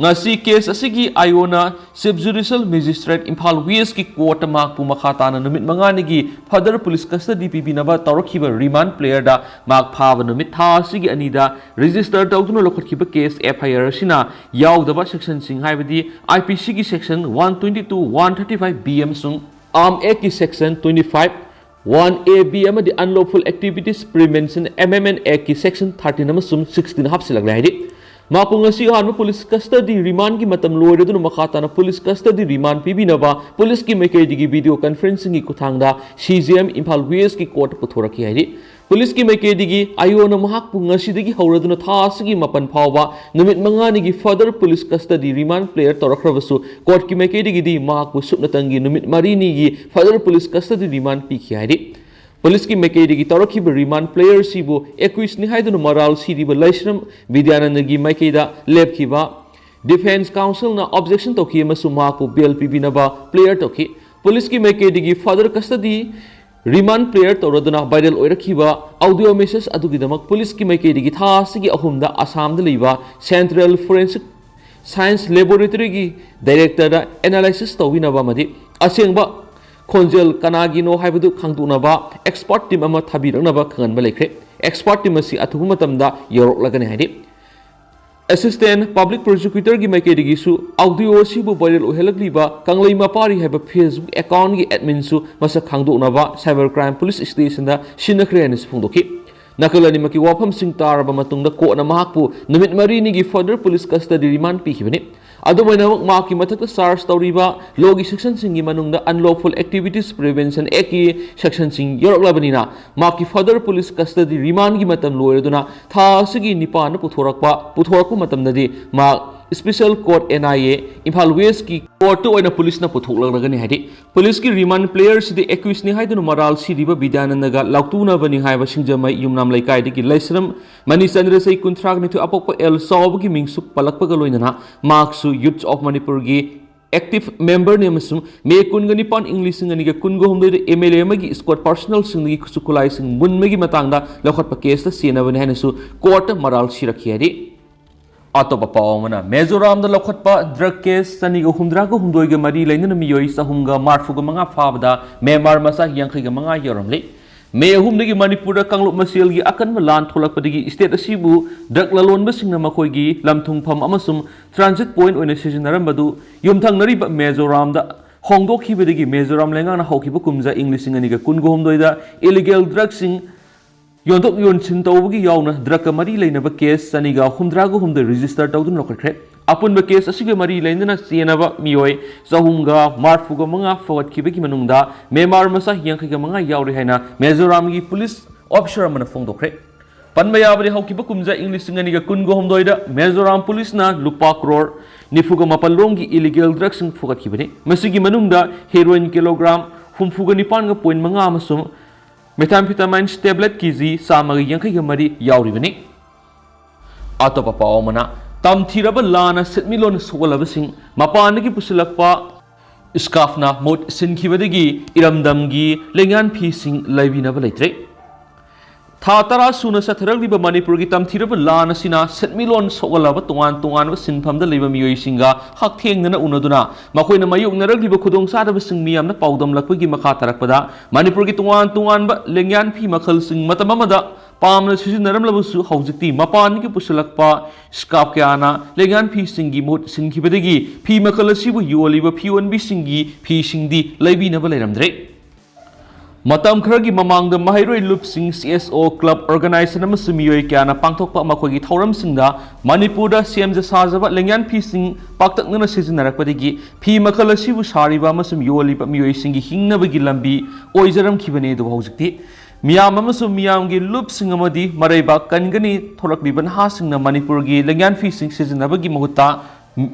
ꯉꯁꯤ case ꯑꯁꯤꯒꯤ I O ꯅ Chief Judicial Magistrate Imphal West ꯀꯤ court ꯇ ꯃꯍꯥꯛꯄꯨ ꯃꯈꯥ ꯇꯥꯅ ꯅꯨꯃꯤꯠ ꯃꯉꯥꯅꯤꯒꯤ further police custody ꯄꯤꯕꯤꯅꯕ ꯇꯧꯔꯛꯈꯤꯕ remand clear ꯗ ꯃꯍꯥꯛ ꯐꯥꯕ ꯅꯨꯃꯤꯠ ꯊꯥ ꯑꯁꯤꯒꯤ ꯑꯅꯤꯗ register ꯇꯧꯗꯨꯅ ꯂꯧꯈꯠꯈꯤꯕ case F I R ꯑꯁꯤꯅ ꯌꯥꯎꯗꯕ section ꯁꯤꯡ ꯍꯥꯏꯕꯗꯤ I P C ꯒꯤ section one twenty two, one thirty five B ꯑꯃꯁꯨꯡ Arm Act ꯀꯤ section twenty five, one A B ꯑꯃꯗꯤ Unlawful Activities Prevention Amendment Act ꯀꯤ section thirteen ꯑꯃꯁꯨꯡ sixteen ꯍꯥꯞꯆꯤꯜꯂꯛꯂꯦ ꯍꯥꯏꯔꯤ꯫ ꯃꯍꯥꯛꯄꯨ ꯉꯁꯤ ꯑꯍꯥꯟꯕ police custody remand ꯀꯤ ꯃꯇꯝ ꯂꯣꯏꯔꯗꯨꯅ ꯃꯈꯥ ꯇꯥꯅ police custody remand ꯄꯤꯕꯤꯅꯕ ꯄꯨꯂꯤꯁꯀꯤ ꯃꯥꯏꯀꯩꯗꯒꯤ video conferencing ꯒꯤ ꯈꯨꯠꯊꯥꯡꯗ C J M Imphal West ꯀꯤ court ꯇ ꯄꯨꯊꯣꯔꯛꯈꯤ ꯍꯥꯏꯔꯤ꯫ ꯄꯨꯂꯤꯁꯀꯤ ꯃꯥꯏꯀꯩꯗꯒꯤ I O ꯅ ꯃꯍꯥꯛꯄꯨ ꯉꯁꯤꯗꯒꯤ ꯍꯧꯔꯗꯨꯅ ꯊꯥ ꯑꯁꯤꯒꯤ ꯃꯥꯄꯟ ꯐꯥꯎꯕ ꯅꯨꯃꯤꯠ ꯃꯉꯥꯅꯤꯒꯤ further police custody remand clear ꯇꯧꯔꯛꯈ꯭ꯔꯕꯁꯨ, court ꯀꯤ ꯃꯥꯏꯀꯩꯗꯒꯤꯗꯤ ꯃꯍꯥꯛꯄꯨ ꯁꯨꯞꯅꯇꯪꯒꯤ ꯅꯨꯃꯤꯠ ꯃꯔꯤꯅꯤꯒꯤ further police custody remand ꯄꯤꯈꯤ ꯍꯥꯏꯔꯤ꯫ ꯄꯨꯂꯤꯁꯀꯤ ꯃꯥꯏꯀꯩꯗꯒꯤ ꯇꯧꯔꯛꯈꯤꯕ remand clear ꯁꯤꯕꯨ accused ꯅꯤ ꯍꯥꯏꯗꯨꯅ ꯃꯔꯥꯜ ꯁꯤꯔꯤꯕ ꯂꯩꯁ꯭ꯔꯝ ꯕꯤꯗ꯭ꯌꯥꯅꯟꯗꯒꯤ ꯃꯥꯏꯀꯩꯗ ꯂꯦꯞꯈꯤꯕ defence counsel ꯅ objection ꯇꯧꯈꯤ ꯑꯃꯁꯨꯡ ꯃꯍꯥꯛꯄꯨ bail ꯄꯤꯕꯤꯅꯕ clear ꯇꯧꯈꯤ꯫ ꯄꯨꯂꯤꯁꯀꯤ ꯃꯥꯏꯀꯩꯗꯒꯤ further custody remand clear ꯇꯧꯔꯗꯨꯅ viral ꯑꯣꯏꯔꯛꯈꯤꯕ audio message ꯑꯗꯨꯒꯤꯗꯃꯛ ꯄꯨꯂꯤꯁꯀꯤ ꯃꯥꯏꯀꯩꯗꯒꯤ ꯊꯥ ꯑꯁꯤꯒꯤ ꯑꯍꯨꯝꯗ ꯑꯁꯥꯝꯗ ꯂꯩꯕ Central Forensic ꯁꯥꯏꯟꯁ ꯂꯦꯕꯣꯔꯦꯇꯔꯤꯒꯤ ꯗꯥꯏꯔꯦꯛꯇꯔꯗ ꯑꯦꯅꯥꯂꯥꯏꯁꯤꯁ ꯇꯧꯕꯤꯅꯕ ꯑꯃꯗꯤ ꯑꯁꯦꯡꯕ ꯈꯣꯟꯖꯦꯜ ꯀꯅꯥꯒꯤꯅꯣ ꯍꯥꯏꯕꯗꯨ ꯈꯪꯗꯣꯛꯅꯕ ꯑꯦꯛꯁꯄꯔꯠ ꯇꯤꯝ ꯑꯃ ꯊꯥꯕꯤꯔꯛꯅꯕ ꯈꯪꯍꯟꯕ ꯂꯩꯈ꯭ꯔꯦ꯫ ꯑꯦꯛꯁꯄꯔꯠ ꯇꯤꯝ ꯑꯁꯤ ꯑꯊꯨꯕ ꯃꯇꯝꯗ ꯌꯧꯔꯛꯂꯒꯅꯤ ꯍꯥꯏꯔꯤ꯫ ꯑꯦꯁꯤꯁꯇꯦꯟ ꯄꯕ꯭ꯂꯤꯛ ꯄ꯭ꯔꯣꯁꯤꯀ꯭ꯌꯨꯇꯔꯒꯤ ꯃꯥꯏꯀꯩꯗꯒꯤꯁꯨ ꯑꯥꯎꯗꯤꯑꯣ ꯑꯁꯤꯕꯨ ꯚꯥꯏꯔꯦꯜ ꯑꯣꯏꯍꯜꯂꯛꯂꯤꯕ ꯀꯪꯂꯩ ꯃꯄꯥꯔꯤ ꯍꯥꯏꯕ ꯐꯦꯁꯕꯨꯛ ꯑꯦꯀꯥꯎꯟꯒꯤ ꯑꯦꯗꯃꯤꯟꯁꯨ ꯃꯁꯛ ꯈꯪꯗꯣꯛꯅꯕ ꯁꯥꯏꯕꯔ ꯀ꯭ꯔꯥꯏꯝ ꯄꯨꯂꯤꯁ ꯁ꯭ꯇꯦꯁꯟꯗ ꯁꯤꯟꯅꯈ꯭ꯔꯦ ꯍꯥꯏꯅꯁꯨ ꯐꯣꯡꯗꯣꯛꯈꯤ꯫ ꯅꯥꯀꯜ ꯑꯅꯤꯃꯛꯀꯤ ꯋꯥꯐꯝꯁꯤꯡ ꯇꯥꯔꯕ ꯃꯇꯨꯡꯗ ꯀꯣꯔꯠꯅ ꯃꯍꯥꯛꯄꯨ ꯅꯨꯃꯤꯠ ꯃꯔꯤꯅꯤꯒꯤ ꯐꯔꯗꯔ ꯄꯨꯂꯤꯁ ꯀꯁꯇꯗꯤ ꯔꯤꯃꯥꯟ ꯄꯤꯈꯤꯕꯅꯤ꯫ ꯑꯗꯨꯝ ꯑꯣꯏꯅꯃꯛ, ꯃꯍꯥꯛꯀꯤ ꯃꯊꯛꯇ ꯆꯥꯔꯖ ꯇꯧꯔꯤꯕ ꯂꯣꯒꯤ ꯁꯦꯛꯁꯟꯁꯤꯡꯒꯤ ꯃꯅꯨꯡꯗ ꯑꯟꯂꯣꯐꯨꯜ ꯑꯦꯛꯇꯤꯚꯤꯇꯤꯁ ꯄ꯭ꯔꯤꯚꯦꯟꯁꯟ ꯑꯦꯛꯀꯤ ꯁꯦꯛꯁꯟꯁꯤꯡ ꯌꯥꯎꯔꯛꯂꯕꯅꯤꯅ, ꯃꯍꯥꯛꯀꯤ ꯐꯔꯗꯔ ꯄꯨꯂꯤꯁ ꯀꯁꯇꯗꯤ ꯔꯤꯃꯥꯟꯒꯤ ꯃꯇꯝ ꯂꯣꯏꯔꯗꯨꯅ ꯊꯥ ꯑꯁꯤꯒꯤ ꯅꯤꯄꯥꯟꯗ ꯄꯨꯊꯣꯔꯛꯄ ꯄꯨꯊꯣꯔꯛꯄ ꯃꯇꯝꯗꯗꯤ ꯃꯍꯥꯛ special court, N I A, Imphal ꯋꯦꯁꯀꯤ ꯀꯣꯔꯠꯇ ꯑꯣꯏꯅ ꯄꯨꯂꯤꯁꯅ ꯄꯨꯊꯣꯛꯂꯛꯂꯒꯅꯤ ꯍꯥꯏꯗꯤ ꯄꯨꯂꯤꯁꯀꯤ ꯔꯤꯃꯥꯟ ꯄ꯭ꯂꯦꯌꯔꯁꯤꯗꯤ ꯑꯦꯀ꯭ꯌꯨꯁꯅꯤ ꯍꯥꯏꯗꯨꯅ ꯃꯔꯥꯜ ꯁꯤꯔꯤꯕ ꯕꯤꯗ꯭ꯌꯥꯅꯟꯗꯒ ꯂꯥꯎꯇꯨꯅꯕꯅꯤ ꯍꯥꯏꯕ ꯁꯤꯡꯖꯃꯩ ꯌꯨꯝꯅꯥꯝ ꯂꯩꯀꯥꯏꯗꯒꯤ ꯂꯩꯁ꯭ꯔꯝ ꯃꯅꯤꯆꯟꯗ꯭ꯔ, ꯆꯍꯤ ꯀꯨꯟꯊ꯭ꯔꯥ ꯅꯤꯊꯣꯏ, ꯑꯄꯣꯛꯄ ꯑꯦꯜ ꯆꯥꯎꯕꯒꯤ ꯃꯤꯡꯁꯨ ꯄꯜꯂꯛꯄꯒ ꯂꯣꯏꯅꯅ ꯃꯍꯥꯛꯁꯨ ꯌꯨꯠꯁ ꯑꯣꯐ ꯃꯅꯤꯄꯨꯔꯒꯤ ꯑꯦꯛꯇꯤꯚ ꯃꯦꯝꯕꯔꯅꯤ ꯑꯃꯁꯨꯡ ꯃꯦ ꯀꯨꯟꯒ ꯅꯤꯄꯥꯟ, ꯏꯪ ꯂꯤꯁꯤꯡ ꯑꯅꯤꯒ ꯀꯨꯟꯒ ꯍꯨꯝꯗꯣꯏꯗ ꯑꯦꯝ ꯑꯦꯜ ꯑꯦ ꯑꯃꯒꯤ ꯏꯁꯀꯣꯠ ꯄꯥꯔꯁꯅꯦꯜꯁꯤꯡꯗꯒꯤ ꯈꯨꯠꯁꯨ ꯈꯨꯠꯂꯥꯏꯁꯤꯡ ꯃꯨꯟꯕꯒꯤ ꯃꯇꯥꯡꯗ ꯂꯧꯈꯠꯄ ꯀꯦꯁꯇ ꯆꯦꯟꯅꯕꯅꯤ ꯍꯥꯏꯅꯁꯨ ꯀꯣꯔꯠꯇ ꯃꯔꯥꯜ ꯁꯤꯔꯛꯈꯤ ꯍꯥꯏꯔꯤ꯫ ꯑꯇꯣꯞꯄ ꯄꯥꯎ ꯑꯃꯅ, ꯃꯤꯖꯣꯔꯥꯝꯗ ꯂꯧꯈꯠꯄ ꯗ꯭ꯔꯒ ꯀꯦꯁ ꯆꯅꯤꯒ ꯍꯨꯝꯗ꯭ꯔꯥꯒ ꯍꯨꯝꯗꯣꯏꯒ ꯃꯔꯤ ꯂꯩꯅꯅ ꯃꯤꯑꯣꯏ ꯆꯍꯨꯝꯒ ꯃꯔꯤꯐꯨꯒ ꯃꯉꯥ ꯐꯥꯕꯗ ꯃ꯭ꯌꯥꯟꯃꯥꯔ ꯃꯆꯥ ꯌꯥꯡꯈꯩꯒ ꯃꯉꯥ ꯌꯥꯎꯔꯝꯂꯤ꯫ ꯃꯦ ꯑꯍꯨꯝꯗꯒꯤ ꯃꯅꯤꯄꯨꯔꯗ ꯀꯥꯡꯂꯨꯞ ꯃꯁꯦꯜꯒꯤ ꯑꯀꯟꯕ ꯂꯥꯟ ꯊꯣꯛꯂꯛꯄꯗꯒꯤ ꯁ꯭ꯇꯦꯠ ꯑꯁꯤꯕꯨ ꯗ꯭ꯔꯒ ꯂꯂꯣꯟꯕꯁꯤꯡꯅ ꯃꯈꯣꯏꯒꯤ ꯂꯝꯊꯨꯡꯐꯝ ꯑꯃꯁꯨꯡ ꯇ꯭ꯔꯥꯟꯖꯤꯠ ꯄꯣꯏꯟꯠ ꯑꯣꯏꯅ ꯁꯤꯖꯤꯟꯅꯔꯝꯕꯗꯨ ꯌꯨꯝꯊꯪꯅꯔꯤꯕ ꯃꯤꯖꯣꯔꯥꯝꯗ ꯍꯣꯡꯗꯣꯛꯈꯤꯕꯗꯒꯤ ꯃꯤꯖꯣꯔꯥꯝ ꯂꯩꯉꯥꯛꯅ ꯍꯧꯈꯤꯕ ꯀꯨꯝꯖꯥ ꯏꯪ ꯂꯤꯁꯤꯡ ꯑꯅꯤꯒ ꯀꯨꯟꯒ ꯍꯨꯝꯗꯣꯏꯗ ꯏꯂꯤꯒꯦꯜ ꯗ꯭ꯔꯒꯁꯤꯡ ꯌꯣꯟꯊꯣꯛ ꯌꯣꯟꯁꯤꯟ ꯇꯧꯕꯒꯤ ꯌꯥꯎꯅ ꯗ꯭ꯔꯒꯀ ꯃꯔꯤ ꯂꯩꯅꯕ ꯀꯦꯁ ꯆꯅꯤꯒ ꯍꯨꯝꯗ꯭ꯔꯥꯒ ꯍꯨꯝꯗꯣꯏ ꯔꯦꯖꯤꯁꯇꯔ ꯇꯧꯗꯨꯅ ꯂꯧꯈꯠꯈ꯭ꯔꯦ꯫ ꯑꯄꯨꯟꯕ ꯀꯦꯁ ꯑꯁꯤꯒ ꯃꯔꯤ ꯂꯩꯅꯅ ꯆꯦꯟꯅꯕ ꯃꯤꯑꯣꯏ ꯆꯍꯨꯝꯒ ꯃꯔꯤꯐꯨꯒ ꯃꯉꯥ ꯐꯒꯠꯈꯤꯕꯒꯤ ꯃꯅꯨꯡꯗ ꯃ꯭ꯌꯥꯟꯃꯥꯔ ꯃꯆꯥ ꯌꯥꯡꯈꯩꯒ ꯃꯉꯥ ꯌꯥꯎꯔꯤ ꯍꯥꯏꯅ ꯃꯤꯖꯣꯔꯥꯝꯒꯤ ꯄꯨꯂꯤꯁ ꯑꯣꯐꯤꯁꯔ ꯑꯃꯅ ꯐꯣꯡꯗꯣꯛꯈ꯭ꯔꯦ꯫ ꯄꯟꯕ ꯌꯥꯕꯗꯤ, ꯍꯧꯈꯤꯕ ꯀꯨꯝꯖꯥ ꯏꯪ ꯂꯤꯁꯤꯡ ꯑꯅꯤꯒ ꯀꯨꯟꯒ ꯍꯨꯝꯗꯣꯏꯗ ꯃꯤꯖꯣꯔꯥꯝ ꯄꯨꯂꯤꯁꯅ ꯂꯨꯄꯥ ꯀ꯭ꯔꯣꯔ ꯅꯤꯐꯨꯒ ꯃꯥꯄꯜ ꯂꯣꯝꯒꯤ ꯏꯂꯤꯒꯦꯜ ꯗ꯭ꯔꯒꯁꯤꯡ ꯐꯒꯠꯈꯤꯕꯅꯤ꯫ ꯃꯁꯤꯒꯤ ꯃꯅꯨꯡꯗ ꯍꯦꯔꯣꯏꯟ ꯀꯤꯂꯣꯒ꯭ꯔꯥꯝ ꯍꯨꯝꯐꯨꯒ ꯅꯤꯄꯥꯟꯒ ꯄꯣꯏꯟꯠ ꯃꯉꯥ ꯑꯃꯁꯨꯡ ꯃꯦꯊꯥꯝꯐꯤꯇꯥꯃꯥꯏꯟꯁ ꯇꯦꯕ꯭ꯂꯦꯠ ꯀꯦ ꯖꯤ ꯆꯥꯝꯃꯒ ꯌꯥꯡꯈꯩꯒ ꯃꯔꯤ ꯌꯥꯎꯔꯤꯕꯅꯤ꯫ ꯑꯇꯣꯞꯄ ꯄꯥꯎ ꯑꯃꯅ, ꯇꯝꯊꯤꯔꯕ ꯂꯥꯟꯅ ꯁꯦꯟꯃꯤꯠꯂꯣꯟ ꯁꯣꯛꯍꯜꯂꯕꯁꯤꯡ ꯃꯄꯥꯟꯗꯒꯤ ꯄꯨꯁꯤꯜꯂꯛꯄ ꯁ꯭ꯀꯥꯐꯅ ꯃꯍꯨꯠ ꯁꯤꯟꯈꯤꯕꯗꯒꯤ ꯏꯔꯝꯗꯝꯒꯤ ꯂꯩꯉꯥꯛ ꯐꯤꯁꯤꯡ ꯂꯩꯕꯤꯅꯕ ꯂꯩꯇ꯭ꯔꯦ꯫ ꯊꯥ ꯇꯔꯥ ꯁꯨꯅ ꯆꯠꯊꯔꯛꯂꯤꯕ ꯃꯅꯤꯄꯨꯔꯒꯤ ꯇꯝꯊꯤꯔꯕ ꯂꯥꯟ ꯑꯁꯤꯅ ꯁꯦꯟꯃꯤꯠꯂꯣꯟ ꯁꯣꯛꯍꯜꯂꯕ ꯇꯣꯉꯥꯟ ꯇꯣꯉꯥꯟꯕ ꯁꯤꯟꯐꯝꯗ ꯂꯩꯕ ꯃꯤꯑꯣꯏꯁꯤꯡꯒ ꯍꯛꯊꯦꯡꯅꯅ ꯎꯅꯗꯨꯅ ꯃꯈꯣꯏꯅ ꯃꯥꯌꯣꯛꯅꯔꯛꯂꯤꯕ ꯈꯨꯗꯣꯡꯆꯥꯗꯕꯁꯤꯡ ꯃꯤꯌꯥꯝꯅ ꯄꯥꯎꯗꯝꯂꯛꯄꯒꯤ ꯃꯈꯥ ꯇꯥꯔꯛꯄꯗ, ꯃꯅꯤꯄꯨꯔꯒꯤ ꯇꯣꯉꯥꯟ ꯇꯣꯉꯥꯟꯕ ꯂꯦꯡꯌꯥꯟ ꯐꯤ ꯃꯈꯜꯁꯤꯡ ꯃꯇꯝ ꯑꯃꯗ ꯄꯥꯝꯅ ꯁꯤꯖꯤꯟꯅꯔꯝꯂꯕꯁꯨ, ꯍꯧꯖꯤꯛꯇꯤ ꯃꯄꯥꯟꯗꯒꯤ ꯄꯨꯁꯤꯜꯂꯛꯄ ꯁ꯭ꯀꯥꯞ ꯀꯌꯥꯅ ꯂꯦꯡꯌꯥꯟ ꯐꯤꯁꯤꯡꯒꯤ ꯃꯍꯨꯠ ꯁꯤꯟꯈꯤꯕꯗꯒꯤ ꯐꯤ ꯃꯈꯜ ꯑꯁꯤꯕꯨ ꯌꯣꯜꯂꯤꯕ ꯐꯤꯌꯣꯟꯕꯤꯁꯤꯡꯒꯤ ꯐꯤꯁꯤꯡꯗꯤ ꯂꯩꯕꯤꯅꯕ ꯂꯩꯔꯝꯗ꯭ꯔꯦ꯫ ꯃꯇꯝ ꯈꯔꯒꯤ ꯃꯃꯥꯡꯗ ꯃꯍꯩꯔꯣꯏ ꯂꯨꯞꯁꯤꯡ, ꯁꯤ ꯑꯦꯁ ꯑꯣ ꯀ꯭ꯂꯕ ꯑꯣꯔꯒꯅꯥꯏꯖꯦꯁꯟ ꯑꯃꯁꯨꯡ ꯃꯤꯑꯣꯏ ꯀꯌꯥꯅ ꯄꯥꯡꯊꯣꯛꯄ ꯃꯈꯣꯏꯒꯤ ꯊꯧꯔꯝꯁꯤꯡꯗ ꯃꯅꯤꯄꯨꯔꯗ ꯁꯦꯝꯖ ꯁꯥꯖꯕ ꯂꯦꯡꯌꯥꯟ ꯐꯤꯁꯤꯡ ꯄꯥꯛꯇꯛꯅꯅ ꯁꯤꯖꯤꯟꯅꯔꯛꯄꯗꯒꯤ ꯐꯤ ꯃꯈꯜ ꯑꯁꯤꯕꯨ ꯁꯥꯔꯤꯕ ꯑꯃꯁꯨꯡ ꯌꯣꯜꯂꯤꯕ ꯃꯤꯑꯣꯏꯁꯤꯡꯒꯤ ꯍꯤꯡꯅꯕꯒꯤ ꯂꯝꯕꯤ ꯑꯣꯏꯖꯔꯝꯈꯤꯕꯅꯤ꯫ ꯑꯗꯨꯕꯨ ꯍꯧꯖꯤꯛꯇꯤ ꯃꯤꯌꯥꯝ ꯑꯃꯁꯨꯡ ꯃꯤꯌꯥꯝꯒꯤ ꯂꯨꯞꯁꯤꯡ ꯑꯃꯗꯤ ꯃꯔꯩꯕꯥꯛ ꯀꯟꯒꯅꯤ ꯊꯣꯔꯛꯂꯤꯕ ꯅꯍꯥꯁꯤꯡꯅ ꯃꯅꯤꯄꯨꯔꯒꯤ ꯂꯦꯡꯌꯥꯟ ꯐꯤꯁꯤꯡ ꯁꯤꯖꯤꯟꯅꯕꯒꯤ ꯃꯍꯨꯠꯇ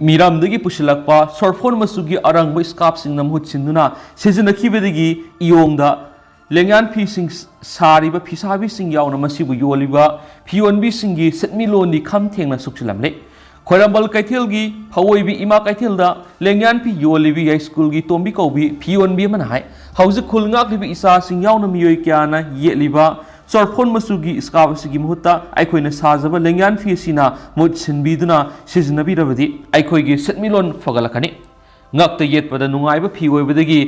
ꯃꯤꯔꯝꯗꯒꯤ ꯄꯨꯁꯤꯜꯂꯛꯄ ꯁꯣꯔꯐꯣꯟ ꯃꯆꯨꯒꯤ ꯑꯔꯪꯕ ꯁ꯭ꯀꯥꯞꯁꯤꯡꯅ ꯃꯍꯨꯠ ꯁꯤꯟꯗꯨꯅ ꯁꯤꯖꯤꯟꯅꯈꯤꯕꯗꯒꯤ ꯏꯌꯣꯡꯗ ꯂꯦꯡꯌꯥꯟ ꯐꯤꯁꯤꯡ ꯁꯥꯔꯤꯕ ꯐꯤꯁꯥꯕꯤꯁꯤꯡ ꯌꯥꯎꯅ ꯃꯁꯤꯕꯨ ꯌꯣꯜꯂꯤꯕ ꯐꯤꯌꯣꯟꯕꯤꯁꯤꯡꯒꯤ ꯁꯦꯟꯃꯤꯠꯂꯣꯟꯗꯤ ꯈꯝ ꯊꯦꯡꯅ ꯁꯨꯛꯆꯤꯜꯂꯝꯂꯦ꯫ ꯈ꯭ꯋꯥꯏꯔꯝꯕꯟ ꯀꯩꯊꯦꯜꯒꯤ ꯐꯧꯑꯣꯏꯕꯤ ꯏꯃꯥ ꯀꯩꯊꯦꯜꯗ ꯂꯦꯡꯌꯥꯟ ꯐꯤ ꯌꯣꯜꯂꯤꯕꯤ ꯌꯥꯏꯁ꯭ꯀꯨꯜꯒꯤ ꯇꯣꯝꯕꯤ ꯀꯧꯕꯤ ꯐꯤꯌꯣꯟꯕꯤ ꯑꯃꯅ ꯍꯥꯏ, ꯍꯧꯖꯤꯛ ꯈꯨꯜ ꯉꯥꯛꯂꯤꯕ ꯏꯆꯥꯁꯤꯡ ꯌꯥꯎꯅ ꯃꯤꯑꯣꯏ ꯀꯌꯥꯅ ꯌꯦꯠꯂꯤꯕ ꯆꯣꯔꯐꯣꯟ ꯃꯆꯨꯒꯤ ꯁ꯭ꯀꯥꯞ ꯑꯁꯤꯒꯤ ꯃꯍꯨꯠꯇ ꯑꯩꯈꯣꯏꯅ ꯁꯥꯖꯕ ꯂꯦꯡꯌꯥꯟ ꯐꯤ ꯑꯁꯤꯅ ꯃꯍꯨꯠ ꯁꯤꯟꯕꯤꯗꯨꯅ ꯁꯤꯖꯤꯟꯅꯕꯤꯔꯕꯗꯤ ꯑꯩꯈꯣꯏꯒꯤ ꯁꯦꯟꯃꯤꯠꯂꯣꯟ ꯐꯒꯠꯂꯛꯀꯅꯤ꯫ ꯉꯛꯇ ꯌꯦꯠꯄꯗ ꯅꯨꯡꯉꯥꯏꯕ ꯐꯤ ꯑꯣꯏꯕꯗꯒꯤ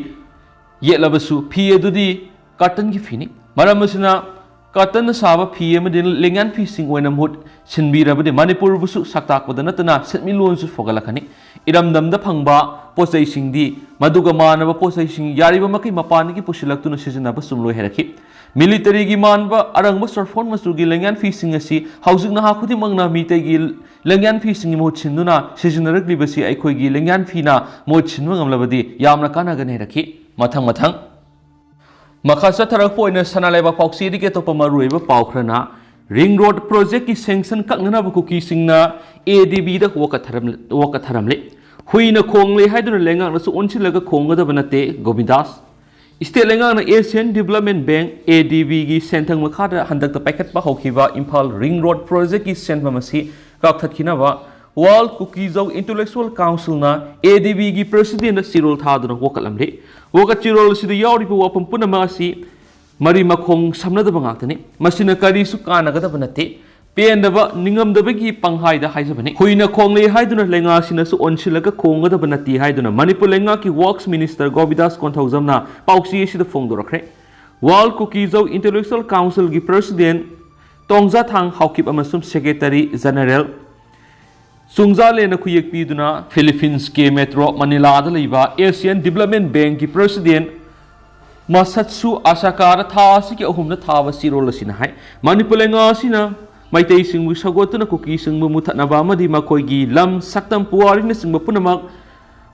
ꯌꯦꯠꯂꯕꯁꯨ ꯐꯤ ꯑꯗꯨꯗꯤ ꯀꯥꯇꯟꯒꯤ ꯐꯤꯅꯤ꯫ ꯃꯔꯝ ꯑꯁꯤꯅ ꯀꯥꯇꯟꯅ ꯁꯥꯕ ꯐꯤ ꯑꯃꯗꯤ ꯂꯦꯡꯌꯥꯟ ꯐꯤꯁꯤꯡ ꯑꯣꯏꯅ ꯃꯍꯨꯠ ꯁꯤꯟꯕꯤꯔꯕꯗꯤ ꯃꯅꯤꯄꯨꯔꯕꯨꯁꯨ ꯁꯛ ꯇꯥꯛꯄꯗ ꯅꯠꯇꯅ ꯁꯦꯟꯃꯤꯠꯂꯣꯟꯁꯨ ꯐꯒꯠꯂꯛꯀꯅꯤ꯫ ꯏꯔꯝꯗꯝꯗ ꯐꯪꯕ ꯄꯣꯠꯆꯩꯁꯤꯡꯗꯤ ꯃꯗꯨꯒ ꯃꯥꯟꯅꯕ ꯄꯣꯠꯆꯩꯁꯤꯡ ꯌꯥꯔꯤꯕ ꯃꯈꯩ ꯃꯄꯥꯟꯗꯒꯤ ꯄꯨꯁꯤꯜꯂꯛꯇꯨꯅ ꯁꯤꯖꯤꯟꯅꯕ ꯁꯨꯝꯂꯣꯏ ꯍꯥꯏꯔꯛꯈꯤ꯫ ꯃꯤꯂꯤꯇꯔꯤꯒꯤ ꯃꯥꯟꯕ ꯑꯔꯪꯕ ꯆꯣꯔꯐꯣꯟ ꯃꯆꯨꯒꯤ ꯂꯦꯡꯌꯥꯟ ꯐꯤꯁꯤꯡ ꯑꯁꯤ ꯍꯧꯖꯤꯛ ꯅꯍꯥ ꯈꯨꯗꯤꯡꯃꯛꯅ ꯃꯤꯇꯩꯒꯤ ꯂꯦꯡꯌꯥꯟ ꯐꯤꯁꯤꯡꯒꯤ ꯃꯍꯨꯠ ꯁꯤꯟꯗꯨꯅ ꯁꯤꯖꯤꯟꯅꯔꯛꯂꯤꯕꯁꯤ ꯑꯩꯈꯣꯏꯒꯤ ꯂꯦꯡꯌꯥꯟ ꯐꯤꯅ ꯃꯍꯨꯠ ꯁꯤꯟꯕ ꯉꯝꯂꯕꯗꯤ ꯌꯥꯝꯅ ꯀꯥꯟꯅꯒꯅꯤ ꯍꯥꯏꯔꯛꯈꯤ꯫ ꯃꯊꯪ ꯃꯊꯪ ꯃꯈꯥ ꯆꯠꯊꯔꯛꯄ ꯑꯣꯏꯅ ꯁꯅꯥ ꯂꯩꯕꯥꯛ ꯄꯥꯎꯆꯦꯗꯒꯤ ꯑꯇꯣꯞꯄ ꯃꯔꯨꯑꯣꯏꯕ ꯄꯥꯎ ꯈꯔꯅ, ꯔꯤꯡ ꯔꯣꯗ ꯄ꯭ꯔꯣꯖꯦꯛꯀꯤ ꯁꯦꯡꯁꯟ ꯀꯛꯅꯅꯕ ꯀꯨꯀꯤꯁꯤꯡꯅ ꯑꯦ ꯗꯤ ꯕꯤꯗ ꯋꯥꯀꯠ ꯊꯥꯔꯝ-, ꯋꯥꯀꯠ ꯊꯥꯔꯝꯂꯦ꯫ ꯍꯨꯏꯅ ꯈꯣꯡꯂꯦ ꯍꯥꯏꯗꯨꯅ ꯂꯩꯉꯥꯛꯅꯁꯨ ꯑꯣꯟꯁꯤꯜꯂꯒ ꯈꯣꯡꯒꯗꯕ ꯅꯠꯇꯦ, ꯒꯣꯕꯤꯟꯗꯥꯁ꯫ ꯁ꯭ꯇꯦꯠ ꯂꯩꯉꯥꯛꯅ ꯑꯦꯁꯤꯌꯥꯟ ꯗꯤꯕꯦꯂꯞꯃꯦꯟ ꯕꯦꯡꯛ, ꯑꯦ ꯗꯤ ꯕꯤꯒꯤ ꯁꯦꯟꯊꯪ ꯃꯈꯥꯗ ꯍꯟꯗꯛꯇ ꯄꯥꯏꯈꯠꯄ ꯍꯧꯈꯤꯕ ꯏꯝꯐꯥꯜ ꯔꯤꯡ ꯔꯣꯗ ꯄ꯭ꯔꯣꯖꯦꯛꯀꯤ ꯁꯦꯟꯐꯝ ꯑꯁꯤ ꯀꯛꯊꯠꯈꯤꯅꯕ ꯋꯥꯔꯜꯗ ꯀꯨꯀꯤꯖꯧ ꯏꯟꯇꯦꯂꯦꯛꯆꯨꯋꯦꯜ ꯀꯥꯎꯟꯁꯤꯜꯅ ꯑꯦ ꯗꯤ ꯕꯤꯒꯤ ꯄ꯭ꯔꯦꯁꯤꯗꯦꯟꯗ ꯆꯦꯔꯣꯜ ꯊꯥꯗꯨꯅ ꯋꯥꯀꯠꯂꯝꯂꯤ꯫ ꯋꯥꯀꯠ ꯆꯦꯔꯣꯜ ꯑꯁꯤꯗ ꯌꯥꯎꯔꯤꯕ ꯋꯥꯐꯝ ꯄꯨꯝꯅꯃꯛ ꯑꯁꯤ ꯃꯔꯤ ꯃꯈꯣꯡ ꯁꯝꯅꯗꯕ ꯉꯥꯛꯇꯅꯤ꯫ ꯃꯁꯤꯅ ꯀꯔꯤꯁꯨ ꯀꯥꯟꯅꯒꯗꯕ ꯅꯠꯇꯦ꯫ ꯄꯦꯟꯗꯕ, ꯅꯤꯡꯉꯝꯗꯕꯒꯤ ꯄꯪꯍꯥꯏꯗ ꯍꯥꯏꯖꯕꯅꯤ꯫ ꯍꯨꯏꯅ ꯈꯣꯡꯂꯦ ꯍꯥꯏꯗꯨꯅ ꯂꯩꯉꯥꯛꯁꯤꯅꯁꯨ ꯑꯣꯟꯁꯤꯜꯂꯒ ꯈꯣꯡꯒꯗꯕ ꯅꯠꯇꯦ ꯍꯥꯏꯗꯨꯅ ꯃꯅꯤꯄꯨꯔ ꯂꯩꯉꯥꯛꯀꯤ Works Minister ꯒꯣꯕꯤꯟꯗꯥꯁ ꯀꯣꯟꯊꯧꯖꯝꯅ ꯄꯥꯎꯆꯦ ꯑꯁꯤꯗ ꯐꯣꯡꯗꯣꯔꯛꯈ꯭ꯔꯦ꯫ World Kuki-Zo Intellectual Council ꯒꯤ President ꯇꯣꯡꯖꯥꯊꯥꯡ ꯍꯥꯎꯀꯤꯞ ꯑꯃꯁꯨꯡ Secretary General ꯆꯨꯡꯖꯥꯂꯦꯟꯅ ꯈꯨꯌꯦꯛ ꯄꯤꯗꯨꯅ ꯐꯤꯂꯤꯄꯤꯟꯁꯀꯤ ꯃꯦꯇ꯭ꯔꯣ ꯃꯅꯤꯂꯥꯗ ꯂꯩꯕ Asian Development Bank ꯀꯤ President ꯃꯁꯠꯁꯨ ꯑꯁꯥꯀꯥꯗ ꯊꯥ ꯑꯁꯤꯒꯤ ꯑꯍꯨꯝꯗ ꯊꯥꯕ ꯆꯦꯔꯣꯜ ꯑꯁꯤꯅ ꯍꯥꯏ, ꯃꯅꯤꯄꯨꯔ ꯂꯩꯉꯥꯛ ꯑꯁꯤꯅ ꯃꯩꯇꯩꯁꯤꯡꯕꯨ ꯁꯧꯒꯠꯇꯨꯅ ꯀꯨꯀꯤꯁꯤꯡꯕꯨ ꯃꯨꯊꯠꯅꯕ ꯑꯃꯗꯤ ꯃꯈꯣꯏꯒꯤ ꯂꯝ, ꯁꯛꯇꯝ, ꯄꯨꯋꯥꯔꯤꯅꯆꯤꯡꯕ ꯄꯨꯝꯅꯃꯛ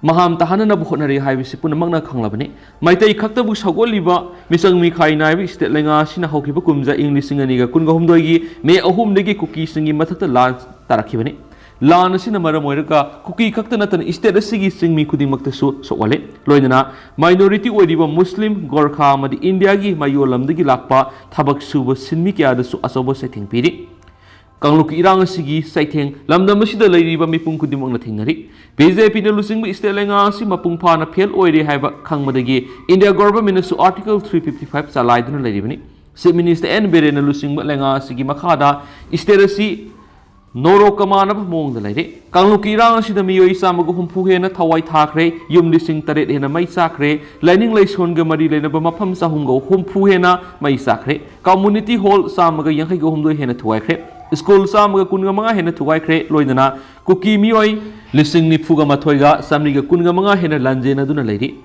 ꯃꯍꯥꯝ ꯇꯥꯍꯟꯅꯅꯕ ꯍꯣꯠꯅꯔꯤ ꯍꯥꯏꯕꯁꯤ ꯄꯨꯝꯅꯃꯛꯅ ꯈꯪꯂꯕꯅꯤ꯫ ꯃꯩꯇꯩ ꯈꯛꯇꯕꯨ ꯁꯧꯒꯠꯂꯤꯕ ꯃꯤꯆꯪ ꯃꯤꯈꯥꯏ ꯅꯥꯏꯕ state ꯂꯩꯉꯥꯛ ꯑꯁꯤꯅ ꯍꯧꯈꯤꯕ ꯀꯨꯝꯖꯥ ꯏꯪ ꯂꯤꯁꯤꯡ ꯑꯅꯤꯒ ꯀꯨꯟꯒ ꯍꯨꯝꯗꯣꯏꯒꯤ ꯃꯦ ꯑꯍꯨꯝꯗꯒꯤ ꯀꯨꯀꯤꯁꯤꯡꯒꯤ ꯃꯊꯛꯇ ꯂꯥꯟ ꯇꯥꯔꯛꯈꯤꯕꯅꯤ꯫ ꯂꯥꯟ ꯑꯁꯤꯅ ꯃꯔꯝ ꯑꯣꯏꯔꯒ ꯀꯨꯀꯤ ꯈꯛꯇ ꯅꯠꯇꯅ state ꯑꯁꯤꯒꯤ ꯆꯤꯡꯃꯤ ꯈꯨꯗꯤꯡꯃꯛꯇꯁꯨ ꯁꯣꯛꯍꯜꯂꯦ꯫ ꯂꯣꯏꯅꯅ minority ꯑꯣꯏꯔꯤꯕ ꯃꯨꯁꯂꯤꯝ, ꯒꯣꯔꯈꯥ ꯑꯃꯗꯤ ꯏꯟꯗꯤꯌꯥꯒꯤ ꯃꯌꯣꯜ ꯂꯝꯗꯒꯤ ꯂꯥꯛꯄ ꯊꯕꯛ ꯁꯨꯕ ꯁꯤꯟꯃꯤ ꯀꯌꯥꯗꯁꯨ ꯑꯆꯧꯕ ꯆꯩꯊꯦꯡ ꯄꯤꯔꯤ꯫ ꯀꯥꯡꯂꯨꯞꯀꯤ ꯏꯔꯥꯡ ꯑꯁꯤꯒꯤ ꯆꯩꯊꯦꯡ ꯂꯝꯗꯝ ꯑꯁꯤꯗ ꯂꯩꯔꯤꯕ ꯃꯤꯄꯨꯝ ꯈꯨꯗꯤꯡꯃꯛꯅ ꯊꯦꯡꯅꯔꯤ꯫ ꯕꯤ ꯖꯦ ꯄꯤꯅ ꯂꯨꯆꯤꯡꯕ state ꯂꯩꯉꯥꯛ ꯑꯁꯤ ꯃꯄꯨꯡ ꯐꯥꯅ fail ꯑꯣꯏꯔꯦ ꯍꯥꯏꯕ ꯈꯪꯕꯗꯒꯤ India government ꯅꯁꯨ Article three fifty five ꯆꯂꯥꯏꯗꯨꯅ ꯂꯩꯔꯤꯕꯅꯤ꯫ Chief Minister ꯑꯦꯟ ꯕꯤꯔꯦꯟꯅ ꯂꯨꯆꯤꯡꯕ ꯂꯩꯉꯥꯛ ꯑꯁꯤꯒꯤ ꯃꯈꯥꯗ state ꯑꯁꯤ ꯅꯣꯔꯣꯛꯀ ꯃꯥꯟꯅꯕ ꯃꯑꯣꯡꯗ ꯂꯩꯔꯦ꯫ ꯀꯥꯡꯂꯨꯞꯀꯤ ꯏꯔꯥꯡ ꯑꯁꯤꯗ ꯃꯤꯑꯣꯏ ꯆꯥꯝꯃꯒ ꯍꯨꯝꯐꯨ ꯍꯦꯟꯅ ꯊꯋꯥꯏ ꯊꯥꯈ꯭ꯔꯦ, ꯌꯨꯝ ꯂꯤꯁꯤꯡ ꯇꯔꯦꯠ ꯍꯦꯟꯅ ꯃꯩ ꯆꯥꯛꯈ꯭ꯔꯦ, ꯂꯥꯏꯅꯤꯡ ꯂꯥꯏꯁꯣꯟꯒ ꯃꯔꯤ ꯂꯩꯅꯕ ꯃꯐꯝ ꯆꯍꯨꯝꯒ ꯍꯨꯝꯐꯨ ꯍꯦꯟꯅ ꯃꯩ ꯆꯥꯛꯈ꯭ꯔꯦ, community hall ꯆꯥꯝꯃꯒ ꯌꯥꯡꯈꯩꯒ ꯍꯨꯝꯗꯣꯏ ꯍꯦꯟꯅ ꯊꯨꯒꯥꯏꯈ꯭ꯔꯦ, school ꯆꯥꯝꯃꯒ ꯀꯨꯟꯒ ꯃꯉꯥ ꯍꯦꯟꯅ ꯊꯨꯒꯥꯏꯈ꯭ꯔꯦ, ꯂꯣꯏꯅꯅ ꯀꯨꯀꯤ ꯃꯤꯑꯣꯏ ꯂꯤꯁꯤꯡ ꯅꯤꯐꯨꯒ ꯃꯥꯊꯣꯏꯒ ꯆꯥꯃꯔꯤꯒ ꯀꯨꯟꯒ ꯃꯉꯥ ꯍꯦꯟꯅ ꯂꯥꯟꯖꯦꯟꯅꯗꯨꯅ ꯂꯩꯔꯤ꯫